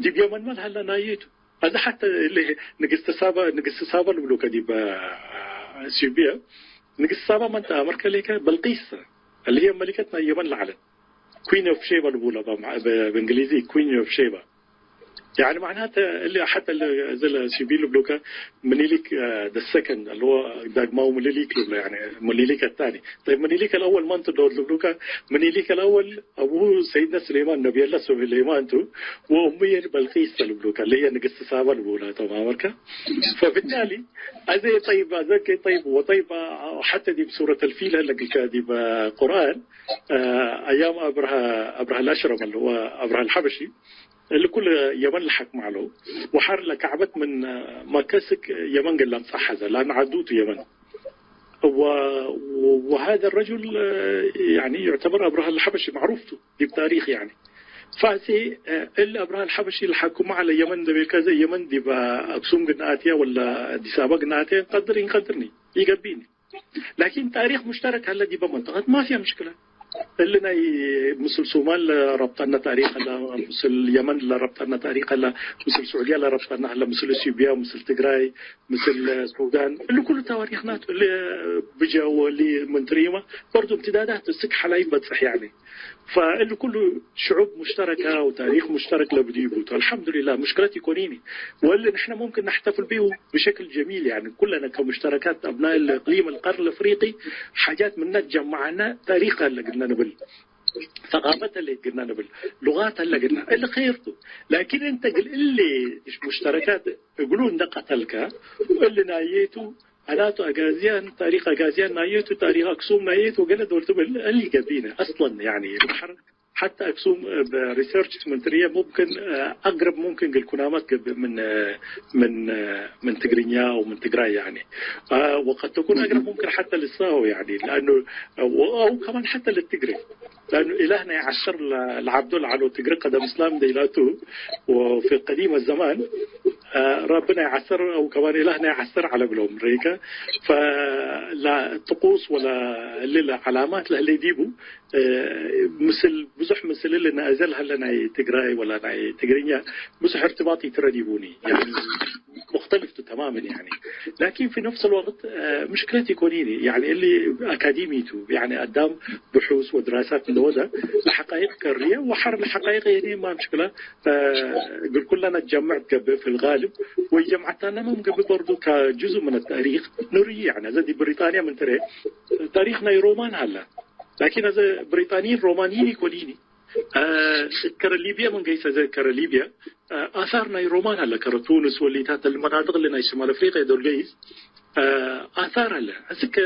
ዲብ የመንመ ለሀለ ናይቱ። አዜ ሐተ እሊ ንግስት ሳባ፣ ንግስት ሳባ ልብሉከ ዲብ፣ አ፣ ኢትዮጵያ። ንግስት ሳባ መን ተ አመርከ ሌከ? በልቂስ፣ እሊ ህየ መሊከት ናይ የመን ለዐለት። Queen of Sheba ልቡለ በ-፣ በእንግሊዚ Queen of Sheba። ያኒ መዕናተ እሊ ሐተ እሊ፣ እዚ ለሲቢ ልብሉከ ምኒልክ፣ አ፣ the second፣ አለ ዳግማዊ ምኒልክ ልብሎ፣ ያኒ ምኒልክ አታኒ። ጠይብ፣ ምኒልክ አልአወል መን ቱ ዶል ልብሉከ? ምኒልክ አልአወል አቡሁ ሰይድነ ስሌማን፣ ነብየላህ ስሌማን ቱ፣ ወእሙየ በልቂስ ተ ልብሉከ፣ ለህየ ንግስት ሳባ ልቡላ ተ አመርከ። ፈብታሊ አዜ ጠይብ፣ አዘ ጠይብ ወጠይብ፣ ሐተ ዲብ ሱረት አልፊል ለግልከ ዲብ ቁርአን፣ አያም አብርሃ፣ አብርሃ አልአሽረም አለ ወአብርሃ አልሐበሺ፣ እሊ ኩል የመን ለሐክም ዐለው። ወሐር ለካዕበት ምን መከስክ የመን ገላም ጸሐዘ፣ ለአን ዐዱ ቱ የመን። ወ-፣ ወሃዘ ረጁል፣ ያኒ፣ ዩዕተበር አብርሃ አልሐበሺ፣ ማዕሩፍ ቱ ዲብ ታሪክ፣ ያኒ። ፋሲ፣ እሊ አብርሃ አልሐበሺ ለሐክሙ ዐለ የመን እንደ ቤልከ፣ ዘ የመን ዲብ አክሱም ግነ አትየ ወላ አዲስ አበባ ግነ አትየ፣ እንቀድር፣ ኢንቀድርኒ፣ ኢገብእኒ። ላኪን ታሪክ ሙሽተረክ ሀለ ዲበ መንጠቀት ማፊ ምሽክለ። እሊ ናይ ምስል ሶማል ለረብጠነ ታሪክ ሀለ፣ ምስል የመን ለረብጠነ ታሪክ ሀለ፣ ምስል ስዑድያ ለረብጠነ ሀለ፣ ምስል ኢትዮጵያ፣ ምስል ትግራይ፣ ምስል ሱዳን፣ እሊ ኩሉ ተዋሪክናቱ፣ እሊ ብጀ ወእሊ ምን ትርእዩመ በርዱ እምትዳዳት እስክ ሐላይ በጽሕ ያኒ። ፈእሊ ኩሉ ሽዑብ ሙሽተረከ ወታሪክ ሙሽተረክ ለብድኡ ቡ ቱ። አልሐምዱሊላህ፣ ሙሽክለት ኢኮኒኒ። ወእሊ ንሕነ ሙምክን ነሕተፍል ቢሁ ብሸክል ጀሚል፣ ያኒ ኩለነ ከሙሽተረካት አብናእ እቅሊም አልቀርን አልአፍሪቂ ሓጃት ምነ ትጀመዐነ ታሪክ አለ ግድነ ንብል፣ ሰቃፈት አለ ግድነ ንብል፣ ሉጋት አለ ግድነ፣ እሊ ኸይር ቱ። ላኪን እንተ እግል እሊ ሙሽተረካት እግሉ እንደ ቀተልከ፣ እሊ ናየቱ አናቱ አጋዝያን፣ ታሪክ አጋዝያን ናየቱ፣ ታሪክ አክሱም ናየቱ ወገለ ዶል ትብል፣ እሊ ገቢነ አስለን፣ ያኒ፣ በሐር ሐታ አክሱም፣ እ፣ በሪሰርች ምን ትርየ ሙምክን፣ እ፣ አቅረብ ሙምክን እግል ኩናማት ገብእ ምን፣ እ፣ ምን፣ እ፣ ምን ትግርኛ ወምን ትግራይ፣ ያኒ። አ፣ ወቀድ ተኩን አቅረብ ሙምክን ሐታ ልሳሆ፣ ያኒ፣ ለአኑ፣ እ፣ ወአው ከማን ሐታ ለትግሬ። ለአኑ እላህ ናይ ዐሰር ለ-፣ ለዐብዶ ለዐሎ ትግሪ ቀደም እስላም እንዴ ኢላቱ፣ ወፊ ቀዲም ዘማን፣ አ፣ ረቢ ናይ ዐሰር አው ከማን እላህ ናይ ዐሰር ዐለ ብሎም ሬከ። ፈለጥቁስ ወለ እሊ ለዐላማት ለህሌ ዲቡ፣ አ፣ ምስል፣ ብዙሕ ምስል እሊ ነአዘል ሀለ ናይ ትግራይ ወላ ናይ ትግርኛ ብዙሕ እርትባጥ ይትረ ዲቡኒ። ያኒ ሙክተሊፍ ቱ ተማመን ያኒ። ላኪን ፊ ነፍስ ልወቅት፣ አ፣ ምሽክለት ኢኮኒኒ፣ ያኒ እሊ አካዲሚ ቱ፣ ያኒ አዳም ብሑስ ወድራሳት እንደወደ ለሐቃይቅ ከርየ ወሐር ለሐቃይቅ የኔ ማ ምሽክለ፣ አ፣ እግል ኩለና ጀምዕ ትገብእ ፊ ልጋልብ ወይ ጀምዓታና ማ ምገብእ በርዱ ከጅዙእ ምን ተእሪክ ንርኢ፣ ያኒ አዘ ዲብ ብሪጣንያ ምን ትርኤ ተእሪክ ናይ ሮማን ሀለ። ላኪን አዘ ብሪጣንይን ሮማንይን ኢኮኒኒ። አ፣ እት ከረ ሊብየ ምን ገይስ፣ አዘ ከረ ሊብየ፣ አ፣ አሳር ናይ ሮማን ሀለ፣ ከረ ቱንስ ወሊታት አልመናጥቅ እሊ ናይ ሽማል አፍሪቅያ ዶል ገይስ፣ አ፣ አሳር ሀለ። አስክ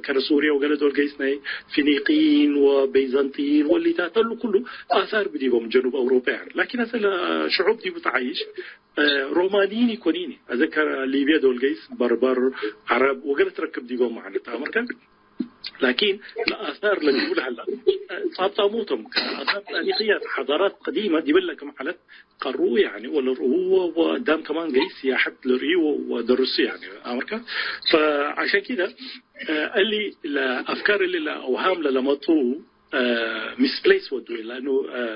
ከረ ሱርየ ወገሌ ዶል ገይስ ናይ ፊኒቅይን ወበይዛንጥይን ወሊታት አሉ ኩሉ አሳር ብዲቦም ጀኑብ አውሮፓ ያኒ። ላኪን አሰ ለሽዑብ ዲቡ ተዓይሽ፣ አ፣ ሮማንይን ኢኮኒኒ። አዘ ከረ ሊብየ ዶል ገይስ በርበር፣ ዐረብ ወገሌ ትረክብ ዲቦም ማለት አመርከ። ላኪን ለአሳር ለዲቡ ለሀላ ጻብጣሙቶም ከአሳር ታሪክያት ሐዳራት ቀዲመ ዲብለ ክም ዐለት ቀርኡ ያኒ ወለርኡ ወአዳም ከማን ገይስ ያሐት ለርእዩ ወደርሱ ያኒ አመርከ። ፈዐሸን ኪደ እሊ ለአፍካር እሊ ለአውሃም ለለመጡ ሚስፕሌስ ወዱ ለአኑ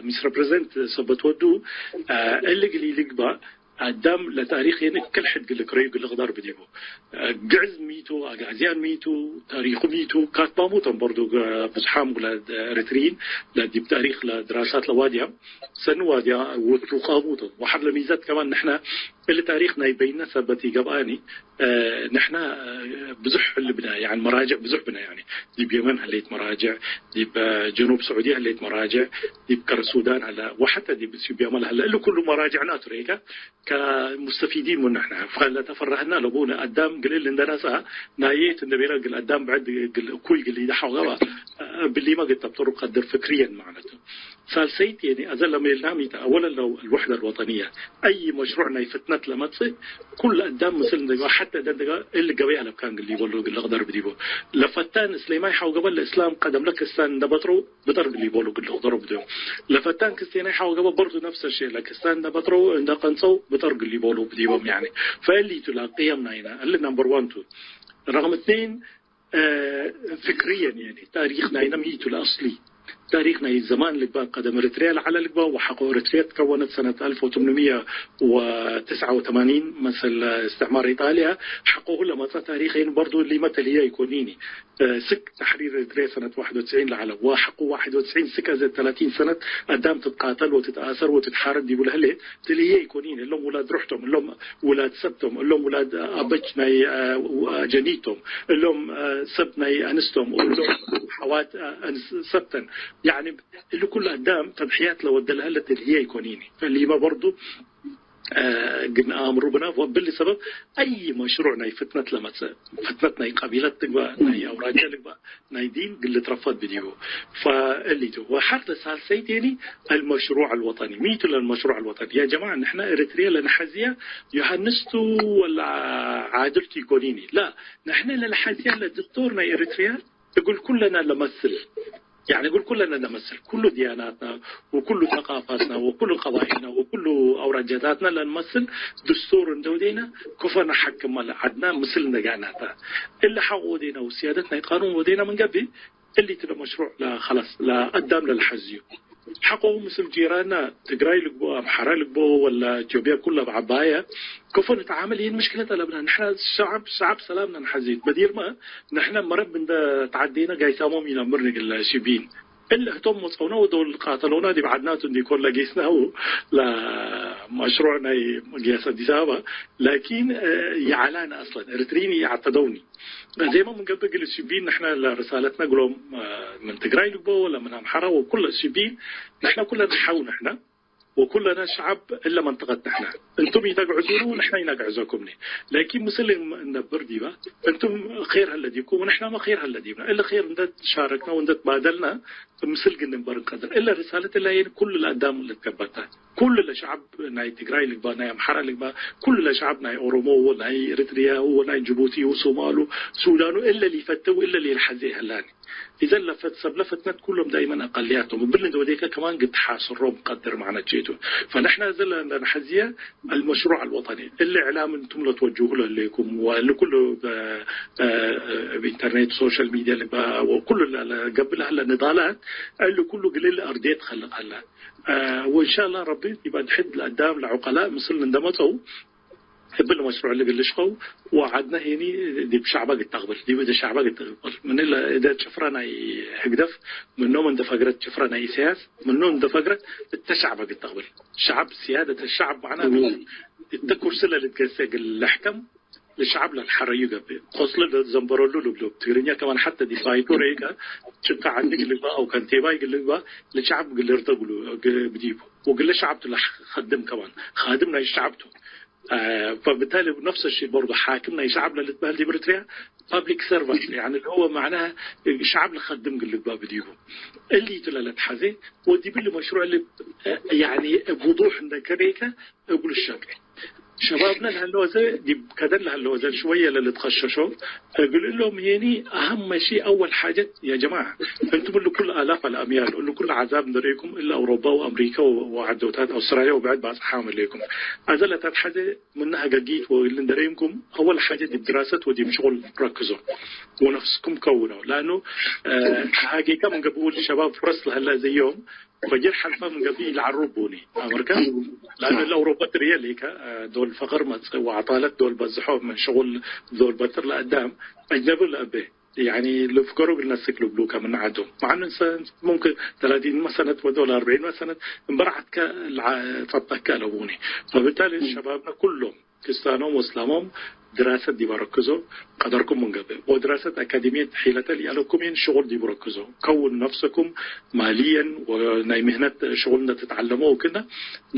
ሚስረፕሬዘንት ሰበት ወዱ እሊ እግል ኢልግባእ አዳም ለታሪክ የኒ ክል ሕድ እግል ልክረዩ እግል ልቅደር ብዲቡ። ግዕዝ ሚቱ፣ አግዓዝያን ሚቱ፣ ታሪኩ ሚቱ፣ ካትባሙ ቶም በርዱ ብዝሓም ውላድ ኤረትርይን ለዲብ ታሪክ ለድራሳት ለዋድያም ሰኒ ዋድያ ወትሩቃሙ ቶም። ወሐር ለሚዛት ከማን ንሕና እሊ ታሪክ ናይ በይነ ሰበት ኢገብአኒ፣ ንሕና ብዙሕ እሊ ብነ፣ ያኒ መራጅዕ ብዙሕ ብነ፣ ያኒ ዲብ የመን ህሌት መራጅዕ፣ ዲብ ጀኑብ ስዑድየ ህሌት መራጅዕ፣ ዲብ ከረ ሱዳን ሀለ፣ ወሐተ ዲብ ኢትዮጵያመ ለሀለ፣ እሊ ኩሉ መራጅዕና ቱ ሬከ። ከሙስተፊዲን ምን ንሕነ፣ ፈለተፈረህና ለቡነ አዳም ግልል እንደ ነስአ፣ ናየት እንደ ቤለ እግል አዳም ብዕድ እግል እኩይ እግል ኢደሐው ገብአ፣ እብሊመ እግል ተብጠሩ ቀድር ፍክርየን ማዕነቱ። ሳልሰይት የኒ አዘ ለሜልናም ኢተ፣ አወለን ለው አልወሕደ አልወጠንየ። አይ መሽሩዕ ናይ ፍትነት ለመጽእ፣ ኩሉ አዳም ምስል እንደ ገብአ፣ ሐተ እደ እንደ ገብአ፣ እሊ ገበይ አለብካን እግል ሊበሎ እግል ልቅደር ብዲቦ። ለፈታን እስሌማይ ሐው ገብአ፣ ለእስላም ቀደም ለክስታን እንደ በጥረው፣ ብጠር እግል ሊቦሉ እግል ልቅደሮ ብዲቦም። ለፈታን ክስቴናይ ሐው ገብአ በርቱ ነፍሰ ሸይ ለክስታን እንደ በጥረው እንደ ቀንጸው ብጠር እግል ሊቦሉ ብዲቦም። ያኒ ፈእሊቱ ለቅየም ናይነ እሊ ነምበር ዋን ቱ። ረቅም እትኔን፣ አ፣ ፍክርየን ያኒ ታሪክ ናይነ ሚቱ ለአስሊ ታሪክ ናይ ዘማን ልግባእ ቀደም ኤረትርያ ለዐለ ልግባእ ወሐቆ ኤረትርያ ትከወነት ሰነት አልፍ ወትምንምየ ወትስዐ ወተማኒን መሰል እስትዕማር ኢጣልያ ሐቆሁ ለመጸ ታሪክ የን በርዱ ሊመ ተልህየ ኢኮኒኒ። ስክ ተሕሪር ኤረትርየ ሰነት ዋሕድ ወትስዒን ለዐለ ወሐቁ ዋሕድ ወትስዒን ስክ አዘ ተላቲን ሰነት አዳም ትትቃተል ወትትአሰር ወትትሓረድ ዲቡ ለህሌት ትልህየ ኢኮኒን። እሎም ውላድ ሩሕቶም፣ እሎም ውላድ ሰብቶም፣ እሎም ውላድ አበች ናይ አጀኒቶም፣ እሎም ሰብ ናይ አንስቶም፣ እሎም ሐዋት አንስ ሰብተን። ያኒ እሊ ኩሉ አዳም ተድሕያት ለወደ ለህለ ትልህየ ኢኮኒን። ፈሊመ በርዱ እ፣ ግን አእምሩ ብናፍ ወብሊ ሰበብ አይ መሽሩዕ ናይ ፍትነት ለመጽእ፣ ፍትነት ናይ ቀቢለት ልግባእ፣ ናይ አውራጃ ልግባእ፣ ናይ ዲን እግል ልትረፈድ ብዲቡ። ፈእሊቱ ወሐርተ ሳልሰይት የኒ አልመሽሩዕ አልወጠኒ። ሚቱ ለልመሽሩዕ አልወጠኒ። ያ ጀማዐ፣ ንሕነ ኤረትርየ ለነሐዝየ ዮሐንስ ቱ ወላ ዓድል ቱ ኢኮኒኒ። ላ፣ ንሕነ ለልሐዝየ ለድስቶር ናይ ኤረትርየ እግል ኩለነ ለመስል። ያኒ እግል ኩለነ ለመስል፣ ኩሉ ድያናትና ወኩሉ ተቃፋትና ወኩሉ ቀባኢልና ወኩሉ አውራጃታትና ለንመስል ድስቱር እንደ ወዴነ፣ ክፎ ነሐክም ለዐድና ምስል እንደጋናተ። እሊ ሐቆ ወዴነ ወስያደት ናይ ቃኑን ወዴነ ምን ገብእ፣ እሊ ቱ ለመሽሩዕ ለኸለስ ለአዳም ለልሐዝዩ። ሐቆሁ ምስል ጂራና ትግራይ ልግቦ፣ አምሐራ ልግቦ፣ ወላ ኢትዮጵያ ኩላ በዐባየ ክፎ ንትዓመል ይህን ምሽክለት አለብና። ንሕና ሸዐብ፣ ሸዐብ ሰላምና ነሐዝዩ። በዲርመ ንሕነ መረብ እንደ ተዓዴነ ጋይሳሞም ኢነምር ንግል ሺቢን። እለ ህቶም መጽአውነ ወዶል ቃተለውነ ዲብ ዐድናቱ እንዲኮን ለጌስናሁ ለመሽሩዕ ናይ መግያስ አዲስ አበባ። ላኪን፣ እ፣ ይዐላነ አስለን ኤርትሪን ይዐተደውኒ። ዜመ ምን ገብእ እግል ሺቢን ንሕነ ለርሳለትነ እግሎም፣ እ፣ ምን ትግራይ ልግቦ ወለ ምን አምሐራ ወኩለ ሺቢን ንሕነ ኩለነ ሐው ንሕነ። ወኩለነ ሸዐብ እለ መንጠቀት ንሕነ። እንቱም ኢተግዕዙኑ ንሕነ ኢነግዕዘኩምኒ። ላኪን ምስል እነብር ዲበ፣ እንቱም ኼር ሀለ ዲብኩም ወንሕነመ ኼር ሀለ ዲብነ። እለ ኼር እንደ ትሻረክነ ወእንደ ትባደልነ ምስል ግን ንንበር እንቀድር። እለ ርሳለት እለ የን ኩሉ ለአዳም ልትገበተ። ኩሉ ለሸዐብ ናይ ትግራይ ልግባእ፣ ናይ አምሐራ ልግባእ፣ ኩሉ ለሸዐብ ናይ ኦሮሞ ወናይ ኤሪትርያ ወናይ ጅቡቲ ወሶማሉ፣ ሱዳኑ እለ ሊፈተው እለ ሊልሐዜ ይሀላኒ። ኢዘን ለፈት-፣ ሰብ ለፈትነት ኩሎም ዳይመን አቀልያት ቶም። እብሊ እንደ ወዴከ ከማን ግድ ሓስሮም ቀድር ማዕነት ጄቱ። ፈንሕና እዘ ለነሐዝየ አልመሽሩዕ አልወጠኒ። እሊ እዕላም እንቱም ለትወጅሁ ለህሌኩም፣ ወእሊ ኩሉ በ-፣ በ-፣ እብ ኢንተርኔት፣ ሶሻል ሚድያ ልባ ወኩሉ ለ-፣ ለገብእ ለሀለ ንዳላት፣ እሊ ኩሉ ግልል አርድየት ትኸልቅ ሀለ። አ፣ ወእንሻአላህ ረቢ ዲብ አድሕድ ለአዳም ለዑቀላእ ምስል እንደመጸው፣ እብል መሽሩዕ እሊ እግል ልሽቀው ወዐድነ ሄኒ ዲብ ሸዕበ እግል ተቅብል፣ ዲብ እደ ሸዕበ እግል ተቅብል። ምን እለ እደ ጭፍረ ናይ ህግደፍ፣ ምኖም እንደ ፈግረት ጭፍረ ናይ ኢሰያስ፣ ምኖም እንደ ፈግረት እተ ሸዕበ እግል ተቅብል። ሸዕብ፣ ሲያደተ ሸዕብ መዕናቱ እተ ኩርሲ ለልትገሴ እግል ልሕከም፣ ለሸዕብ ለልሐረዩ ገብእ። ቆጽሊ ለዘንበረሉ ልብሎ። ትግርኛ ከማን ሐተ ዲብ ባይቶ ረይቀ ጭንቀ ዐኒ እግል ልግበእ አው ከንቴባይ እግል ልግበእ ለሸዕብ እግል ልርደ እግሉ ብዲቡ። ወእግለ ሸዕብ ቱ ለከድም ከማን። ካድም ናይ ሸዕብ ቱ። አ፣ ፈብታሊ ነፍሰ ሸይ በርዶ ሓክም ናይ ሸዕብ ለልትበህል ዲብ ኤሪትሪያ ፐብሊክ ሰርቫንት፣ ያኒ፣ اللي هو معناها ሸዕብ ለከድም እግል ልግበእ ብዲቡ። እሊ ቱ ለለትሐዜ ወዲብ እሊ መሽሩዕ እሊ፣ ያኒ፣ ብውዱሕ እንደ ከሬከ እግሉ ሸቄ። ሸባብነ ለሀለወ ዘ ዲብ ከደን ለሀለወ ዘ ሽወየ ለልትኸሸሾ እግል እሎም ሄኒ አሀመ ሺ አወል ሓጀት ያ ጀማዐ፣ እንቱም እሊ ኩሉ አላፍ አልአምያል እሊ ኩሉ ዐዛብ እንደ ርኤኩም እሊ አውሮፓ ወአምሪከ ወዐዶታት አውስትራልያ ወብዕድ ባጽሓም እሌኩም። አዘ ለተትሐዜ ምነ ሀገጊት ወእሊ እንደ ርኤምኩም፣ አወል ሓጀት ዲብ ድራሰት ወዲብ ሽቁል ረክዞ ወነፍስኩም ከውኖ። ለአኑ፣ አ፣ ሀጌከ ምን ገብኡ እሊ ሸባብ ፍረስ ለሀለ ዘዮም ፈጅር ሐልፈ ምን ገብእ ኢለዐሩ ቡኒ አመርከ። ለአኑ እለ አውሮፓ ትርየ ሌከ፣ አ፣ ዶል ፈቅር መጽእ ወዐጣለት ዶል በዝሖ ምን ሽቁል ዶል በጥር ለአዳም አጅነቢ ለአቤ። ያኒ ልፍገሮ እግል ነስክ ልብሉከ ምን ዐዶም። መዐን እንሰ ሙምክን ተላቲንመ ሰነት ወዶል አርበዒንመ ሰነት እምበረዐትከ ለጸብጠከ አለቡኒ። ፈብታሊ ሸባብነ ኩሎም ክስታኖም ወእስላሞም ድራሰት ዲብ አረክዞ ቀደርኩም ምን ገብእ። ወድራሰት አካዴሚየት ሒለተ ለኢአለኩም ምን ሽቁል ዲቡ ረክዞ። ከውኑ ነፍሰኩም ማልየን ወናይ ምህነት ሽቁል እንደ ትትዐለሞ ወክእነ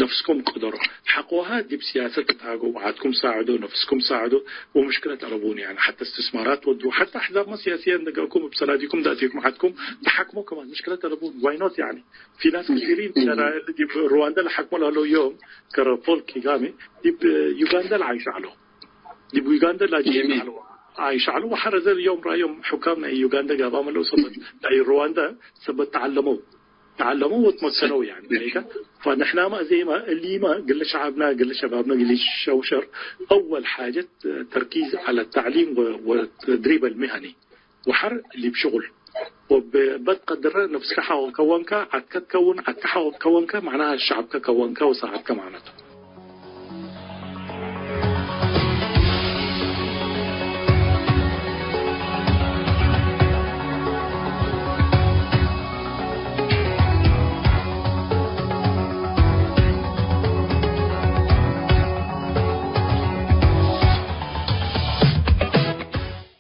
ነፍስኩም ቅደሮ። ሐቆሀ ዲብ ሲያሰት ትትሃገው፣ ዐድኩም ሳዕዶ፣ ነፍስኩም ሳዕዶ፣ ወምሽክለት አለቡኒ። ያኒ ሐተ እስትስማራት ወዱ፣ ሐተ አሕዛብመ ሲያስየ እንደ ገብኩም እብ ሰናዲኩም እንደ አቴኩም ዐድኩም ተሐክሞ ከማን ምሽክለት አለቡኒ። ዋይ ኖት ያኒ። ፊ ናስ ከሲሪን ሸራይል ዲብ ሩዋንዳ ለሐክሞ ለህለው ዮም ከረ ፖል ኪጋሜ ዲብ ዩጋንዳ ለዓይሽ ዐለው። ዲብ ዩጋንዳ ላጅ ዐለው። ዓይሽ ዐለው ወሐረዘ ዮም ራዮም ሕካም ናይ ዩጋንዳ ጋባም ለው ሰበት ናይ ሩዋንዳ ሰበት ተዐለመው። ተዐለመው ወትመከነው ያኒ። ፈንሕናመ እዜመ እሊመ ግለ ሸዓብና ግለ ሸባብና ግል ሸውሸር አወል ሓጀት ተርኪዝ ዐለ ተዕሊም ወ-፣ ወተድሪብ አልሚሀኒ። ወሐር ዲብ ሽቁል ወበትቀድረ ነፍስከ ሐቆ ከወንከ ዐድከ ትከውን፣ ዐድከ ሐቆ ከወንከ መዕናሀ ሸዐብከ ከወንከ ወሳዐድከ መዕነቱ።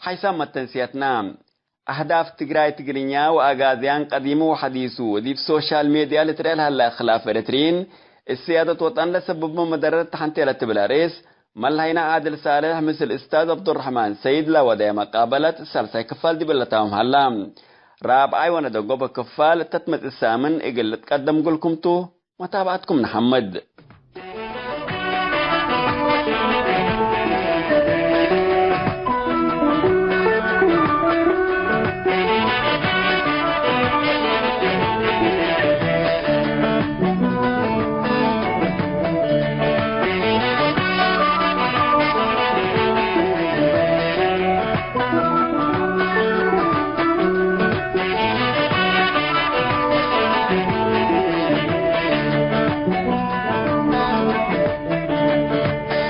ሓይሳም መተንስያትና። አህዳፍ ትግራይ ትግርኛ ወአጋዝያን ቀዲሙ ወሐዲሱ። ዲብ ሶሻል ሜድያ ልትረኤ ለሀለ እክላፍ ኤረትርዪን እብ ስያደት ወጠን ለሰብቦ መደረት ተሐንቴ ለትብል አርእስ፣ መልሀይነ ዓድል ሳልሕ ምስል እስታዝ ዐብዱረሕማን ሰይድ ለወደየ መቃበለት ሳልሳይ ክፋል ዲብ ለታምም ሀላ። ራብዓይ ወነደጎበ ክፋል ተትመጽእ ሳምን እግል ልትቀደም እግልኩም ቱ። መታብዐትኩም ነሐምድ።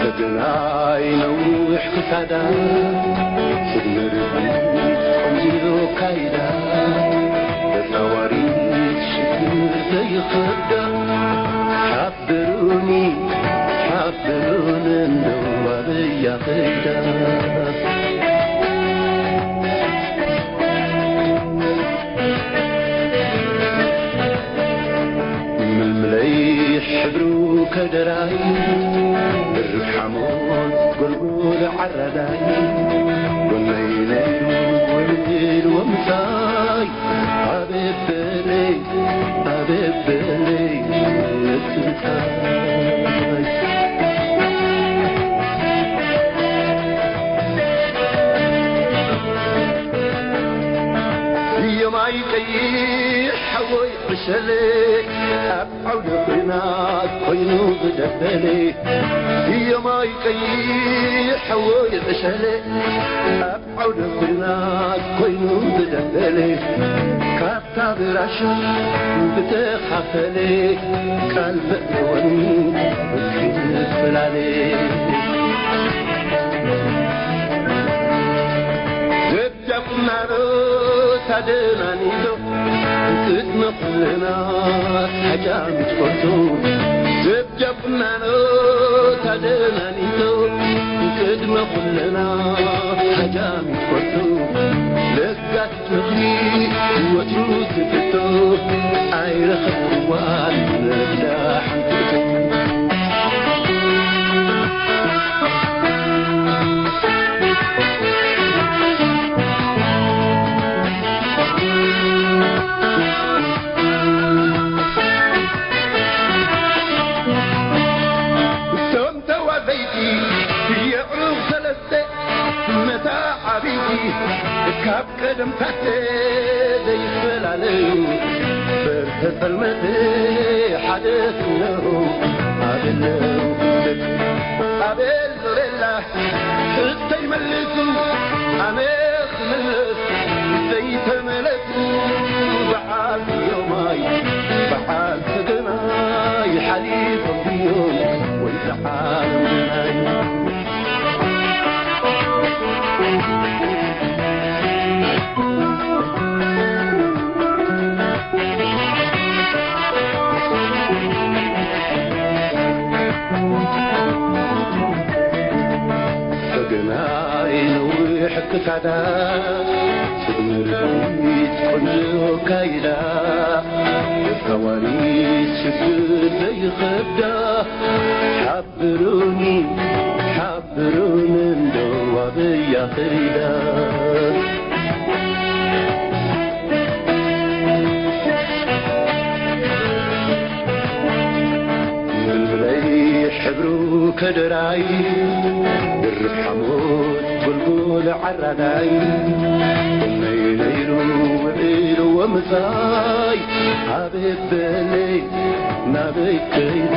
እግል ናይ ነዊሕ ክሳዳ፣ ስግሚ ርቢት ቆንጆ ካይዳ፣ ተጻዋሪት ሽግር ዘይኸዳ፣ ሓብሩኒ፣ ሓብሩኒ እንደው አበያ ከይዳ። ምልምለይ ሕብሩ ከደራይ፣ ድርብ ሓሞት ጎልጎል ዓራዳይ፣ ጎነይ ነይሩ ውዕል ወምሳይ፣ አቤት በለይ፣ አቤት በለይ፣ እትንሳይ። ሸሌ፣ ኣብ ዐውደ ኹናት ኮይኑ ዝደበሌ፣ ብየማይ ቀይሕ ሐወይ ዕሸሌ፣ ኣብ ዐውደ ኹናት ኮይኑ ዝደበሌ፣ ካታ ብራሾ ዝተኻፈሌ፣ ቃል ዘእተወኒ እስኪ ንፈላለ። ጃቁናኖ ታደናኒቶ፣ ቅድመ ኩለና ሃጃሚት ኮርቶ። ጃቁናኖ ታደናኒቶ፣ ቅድመ ኩለና ሃጃሚት ኮርቶ። ለጋስ ምኽሪ ወትሩ ትፍቶ፣ ኣይረኸብክዋን ነዳ ሓንትቶ። እቶም ተዋዘይቲ የዕሩኽ ሰለስተ መታዓቢቲ ካብ ቀደም ታተ ዘይፈላለዩ፣ በርተ ጸልመት ሓደ ክነው ኣበለው። ኣበል ዞሬላ ሕተይ መልሱ፣ ኣነ ክምልስ ዘይተመለሱ፣ በዓል ዮማይ በዓል ሰገናይ ሓሊፎም ድዮም ወይ ተዓለምናይ? ሰገናይ ነዊሕ ክሳዳ፣ ስምርት ቆንጆ ካይዳ፣ የካዋሪ ሽግር ዘይኸብዳ፣ ሓብሩኒ፣ ሓብሩኒ እንዶ ዋብያ ክሪዳ። ምልምለይ ሕብሩ ከደራይ፣ ድርብ ሓሞት ጎልጎል ዓራዳይ፣ እነይ ነይሩ ውዒሉ ወምሳይ፣ ኣቤት በለይ ናበይ ከይዱ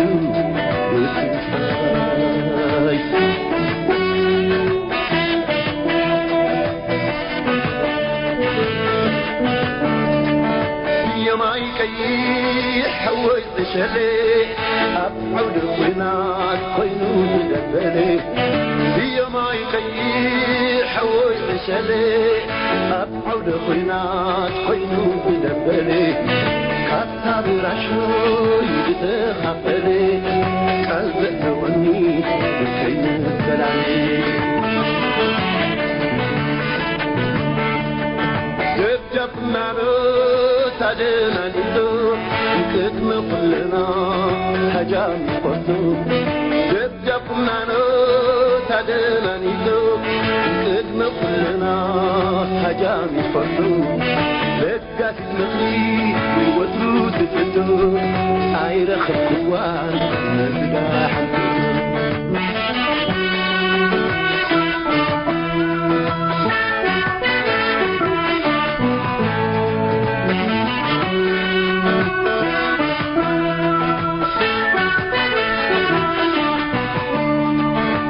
ውስሳይ። የማይ ቀይሕ ሐወይ ዕሸሌ፣ ኣብ ዐውደ ኹናት ኮይኑ ዝደበሌ። የማይ ቀይሕ ሐወይ ዕሸሌ፣ ኣብ ዐውደ ኹናት ኮይኑ ዝደበሌ። ካታ ብራሾይ ዝተኻፈለ፣ ቃል ዘእተወኒ ከይንፈላለ። ደብዳብ ናኖ ታደናኒቶ፣ ቅድሚ ኩልና ሃጃም ይቆርቱ። ደብዳብ ናኖ ታደናኒቶ፣ ቅድሚ ኩልና ሃጃም ይቆርቱ። ለጋሲት ምኽሪ ወትሩ ትፍቱ፣ ኣይረኸብክዋን ነዝጋ ሓንቲ።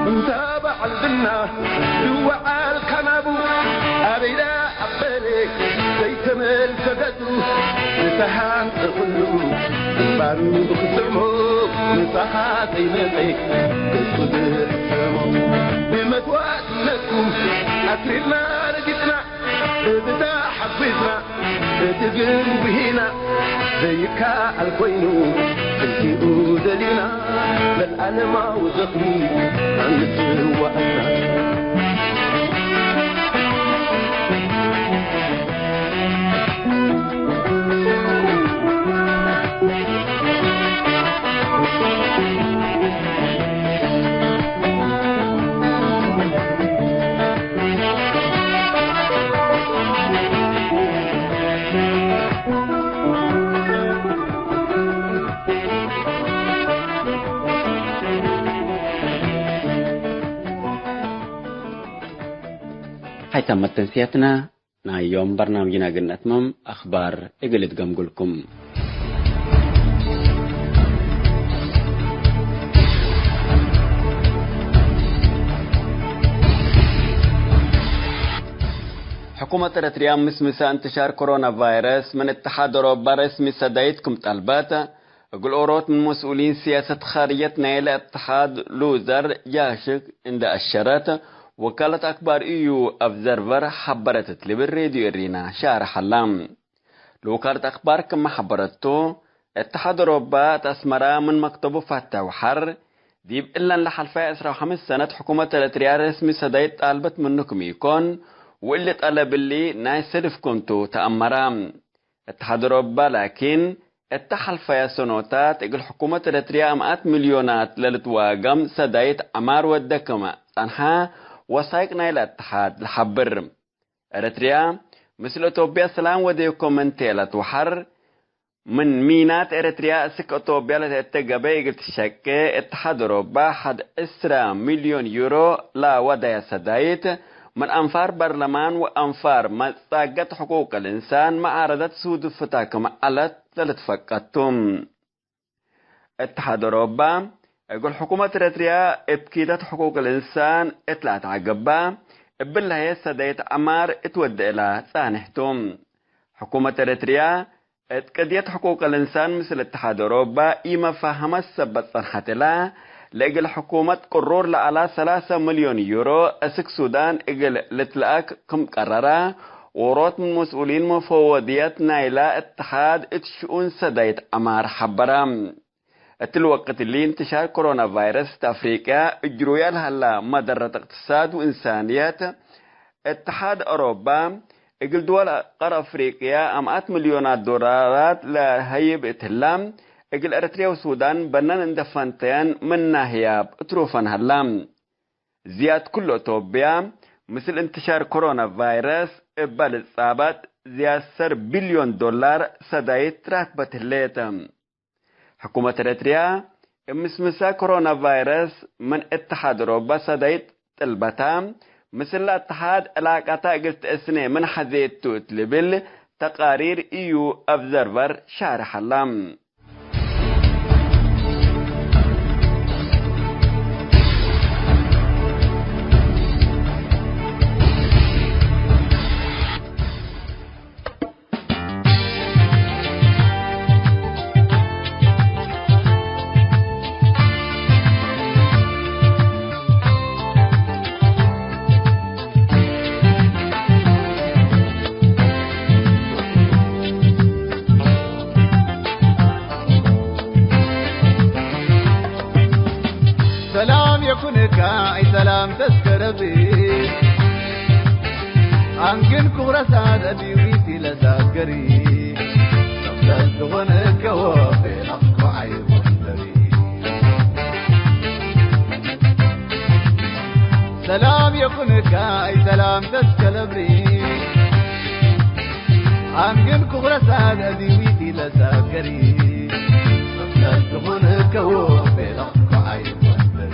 እንተ በዓል ዝና ዝወዓል ከማቡ፣ ኣበይዳ ኣበሌ ዘይተመልሰ ገጹ፣ ንሰሃን እኹሉ ግንባሩ ክስዕሞ፣ ንሳኻ ዘይመጸ ገጹ ዝሕሰሞ። ብመስዋእትነትኩም ኣትሪርና ረጊጽና፣ እብ ተሓፊዝና፣ እብ ግንጉሂና፣ ዘይከኣል ኮይኑ፣ ክንሲኡ ደሊና፣ ለልዓለማዊ ዝኽሪ ኣንስዋእና። ሀይታም መተንስያትና ናይ ዮም በርናምጅና እግል ነትመም፣ አኽባር እግል እትገምጉልኩም። ሕኩመት ኤረትርያ ምስምሰ እንትሻር ኮሮና ቫይረስ ምን እትሓድ አውሮባ ረስሚ ሰዳይት ክም ጠልበት፣ እግል ኦሮት ምን መስኡሊን ሲያሰት ኻርጀት ናይለ እትሓድ ሉዘር ጃሽክ እንዴ አሸረት፣ ወካለት አክባር ኢዩ ኦብዘርቨር ሐበረት እት ልብል ሬድዮ ኤሪና ሻርሐ ዐለ። ለወካለት አክባር ክመ ሐበረቱ፣ እትሓድ አውሮባ እት አስመራ ምን መክተቡ ፋተ ወሐር፣ ዲብ እለን ለሐልፈየ ዕስራ ወሐምስ ሰነት ሕኩመት ኤረትርያ ረስሚ ሰዳይት ጣልበት ምኑ ክም ኢኮን፣ ወእሊ ጠለብ እሊ ናይ ሰድፍ ክምቱ ተአመረ። እትሓድ አውሮባ ላኪን፣ እተ ሐልፈየ ሰኖታት እግል ሕኩመት ኤረትርያ አምኣት ሚልዮናት ለልትዋገም ሰዳይት ዐማር ወደ ክም ጸንሐ ወሳይቅ ናይለ እትሓድ ለሐብር። ኤረትርያ ምስል ኢትዮጵያ ሰላም ወዴኮ ምን ቴለት ወሐር፣ ምን ሚናት ኤረትርያ እስክ ኢትዮጵያ ለተአቴ ገበይ እግል ትሸቄ፣ እትሓድ አውሮባ ሐድ ዕስራ ሚልዮን ዩሮ ለወደየ ሰዳይት፣ ምን አንፋር በርለማን ወአንፋር መጻገት ሕቁቅ ልእንሳን መዓረደት ሱዱፍታ ክም ዐለት ለልትፈቀድ ቱ። እትሓድ አውሮባ፣ እግል ሕኩመት ኤረትርያ እብ ኪደት ሕቁቅ ልእንሳን እት ለአትዐገባ፣ እብለ ህዬ ሰዳይት ዐማር እት ወዴ እላ ጻንሕ ቱ። ሕኩመት ኤረትርያ፣ እት ቅድየት ሕቁቅ ልእንሳን ምስል እትሓድ አውሮባ ኢመፋሀመት ሰበት ጸንሐት እላ፣ ለእግል ሕኩመት ቅሩር ለዐላ ሰላሰ ሚልዮን ዩሮ እስክ ሱዳን እግል ልትለአክ ክም ቀረረ፣ ዎሮት ምን መስኡሊን መፈወድየት ናይላ እትሓድ እት ሽኡን ሰዳይት ዐማር ሐበረ። እትሊ ወቅት እሊ፣ እንትሻር ኮሮና ቫይረስ እት አፍሪቅያ እጅሩያ ለሀላ መደረት እቅትሳድ ወእንሳንየት፣ እትሓድ አውሮባ እግል ድወል ቀር አፍሪቅያ አምኣት ሚልዮናት ዶላራት ለሀይብ እት ህላ፣ እግል ኤረትርያ ወሱዳን በነን እንዴ ፈንተየን ምና ህያብ እትሩፈን ሀላ። ዝያድ ክሉ፣ ኢትዮጵያ ምስል እንትሻር ኮሮና ቫይረስ እበ ልጻበጥ ዝያድ ሰር ቢልዮን ዶላር ሰዳይት ራክበት ህሌት። ሕኩመት ኤረትርያ፣ እብ ምስምሰ ኮሮና ቫይረስ ምን እትሓድ አውሮባ ሰዳይት ጥልበታ፣ ምስል ለእትሓድ ዕላቀታ እግል ትአስኔ ምን ሐዜት ቱ እት ልብል ተቃሪር ኢዩ ኦብዘርቨር ሻርሕ ዐለ። ሰላም የኩንካ አይ ሰላም ተስከረቢ፣ አንግን ኩብረሳት አዲዊቲ ለሳገሪ፣ ሰብተን ትኾነ ከወፌ አፍኮ አይ ወንደሪ። ሰላም የኩንካ አይ ሰላም ተስከረቢ፣ አንግን ኩብረሳት አዲዊቲ ለሳገሪ፣ ሰብተን ትኾነ ከወፌ አፍኮ አይ ወንደሪ።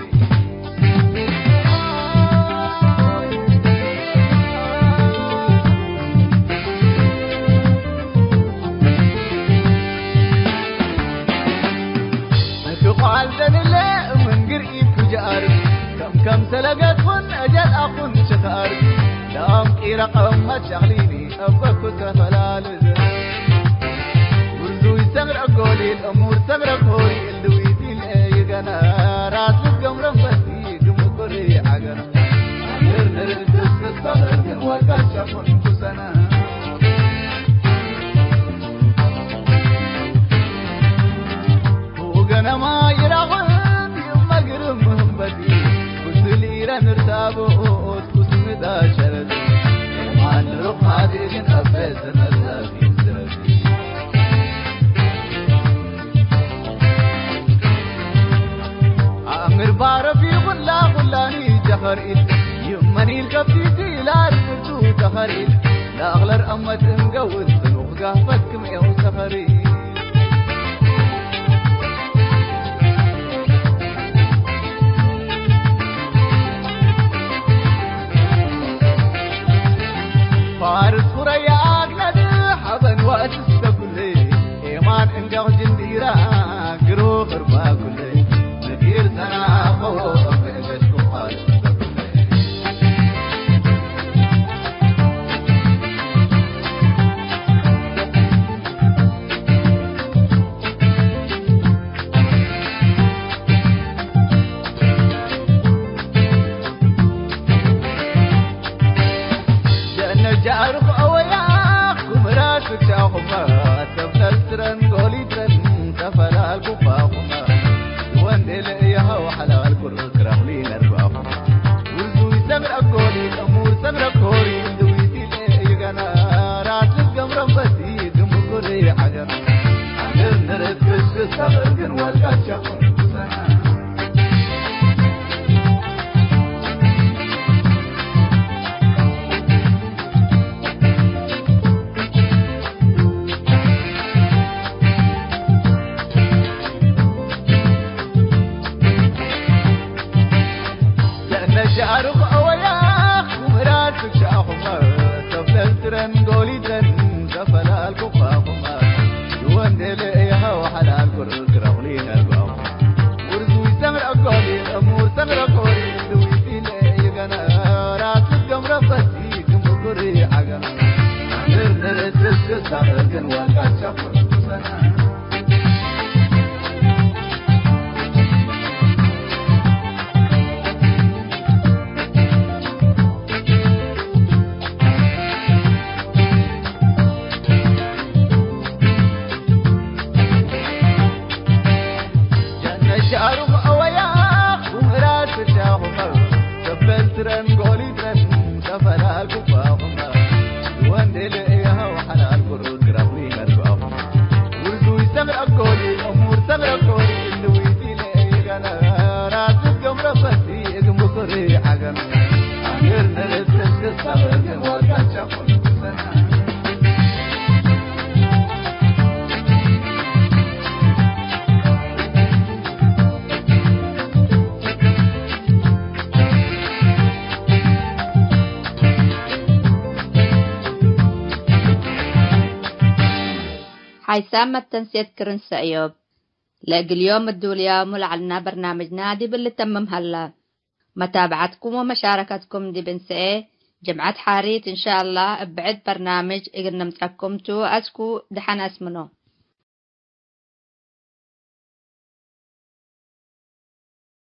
እት ቋል ደንለ ምን ግርኢት ፍጃር፣ ከም ከምሰለ ገጽኩን አጀል አኹን ሽኻር፣ ለአምቂረ ቀመት ሸቅሊኒ እበኩ ተፈላልዘ። ውርዙይ ሰግረ ጎሊል እሙር ሰግረ ኮሪ እልዊቲል ይገነ ራስ ልትገምረን በቲ ግምኩሪ ዐገረ። አምር ባረፊ ኩላ ኩላኒ ጀኸር ኢድ፣ ይመኒል ከብቲቲ ላርቅቱ ተኸር ኢድ፣ ለአኽለር አመት እንገውት ጽኑኽ ጋፈት ክምኤው ሰኸር ኢድ። ፋርስ ኩረያ አግነድ ሐበን ወእትስተኩል ኤማን እንገቕ ጅንዲራ ግሩ ቅርባ ኩል ንፊር ሰናፎ እገሽኩ ቃል ሓይሳም መተንሴት ክርን ሰእዮብ። ለእግል ዮም እዱልያሙ ለዐልና በርናምጅና ዲብ ልተምም ሀላ። መታብዐትኩም ወመሻረከትኩም ዲብ እንሰኤ ጅምዐት ሓሪት እንሻአላህ እብ ብዕድ በርናምጅ እግል ንምጸኩም ቱ። አስኩ ደሐን አስምኖ።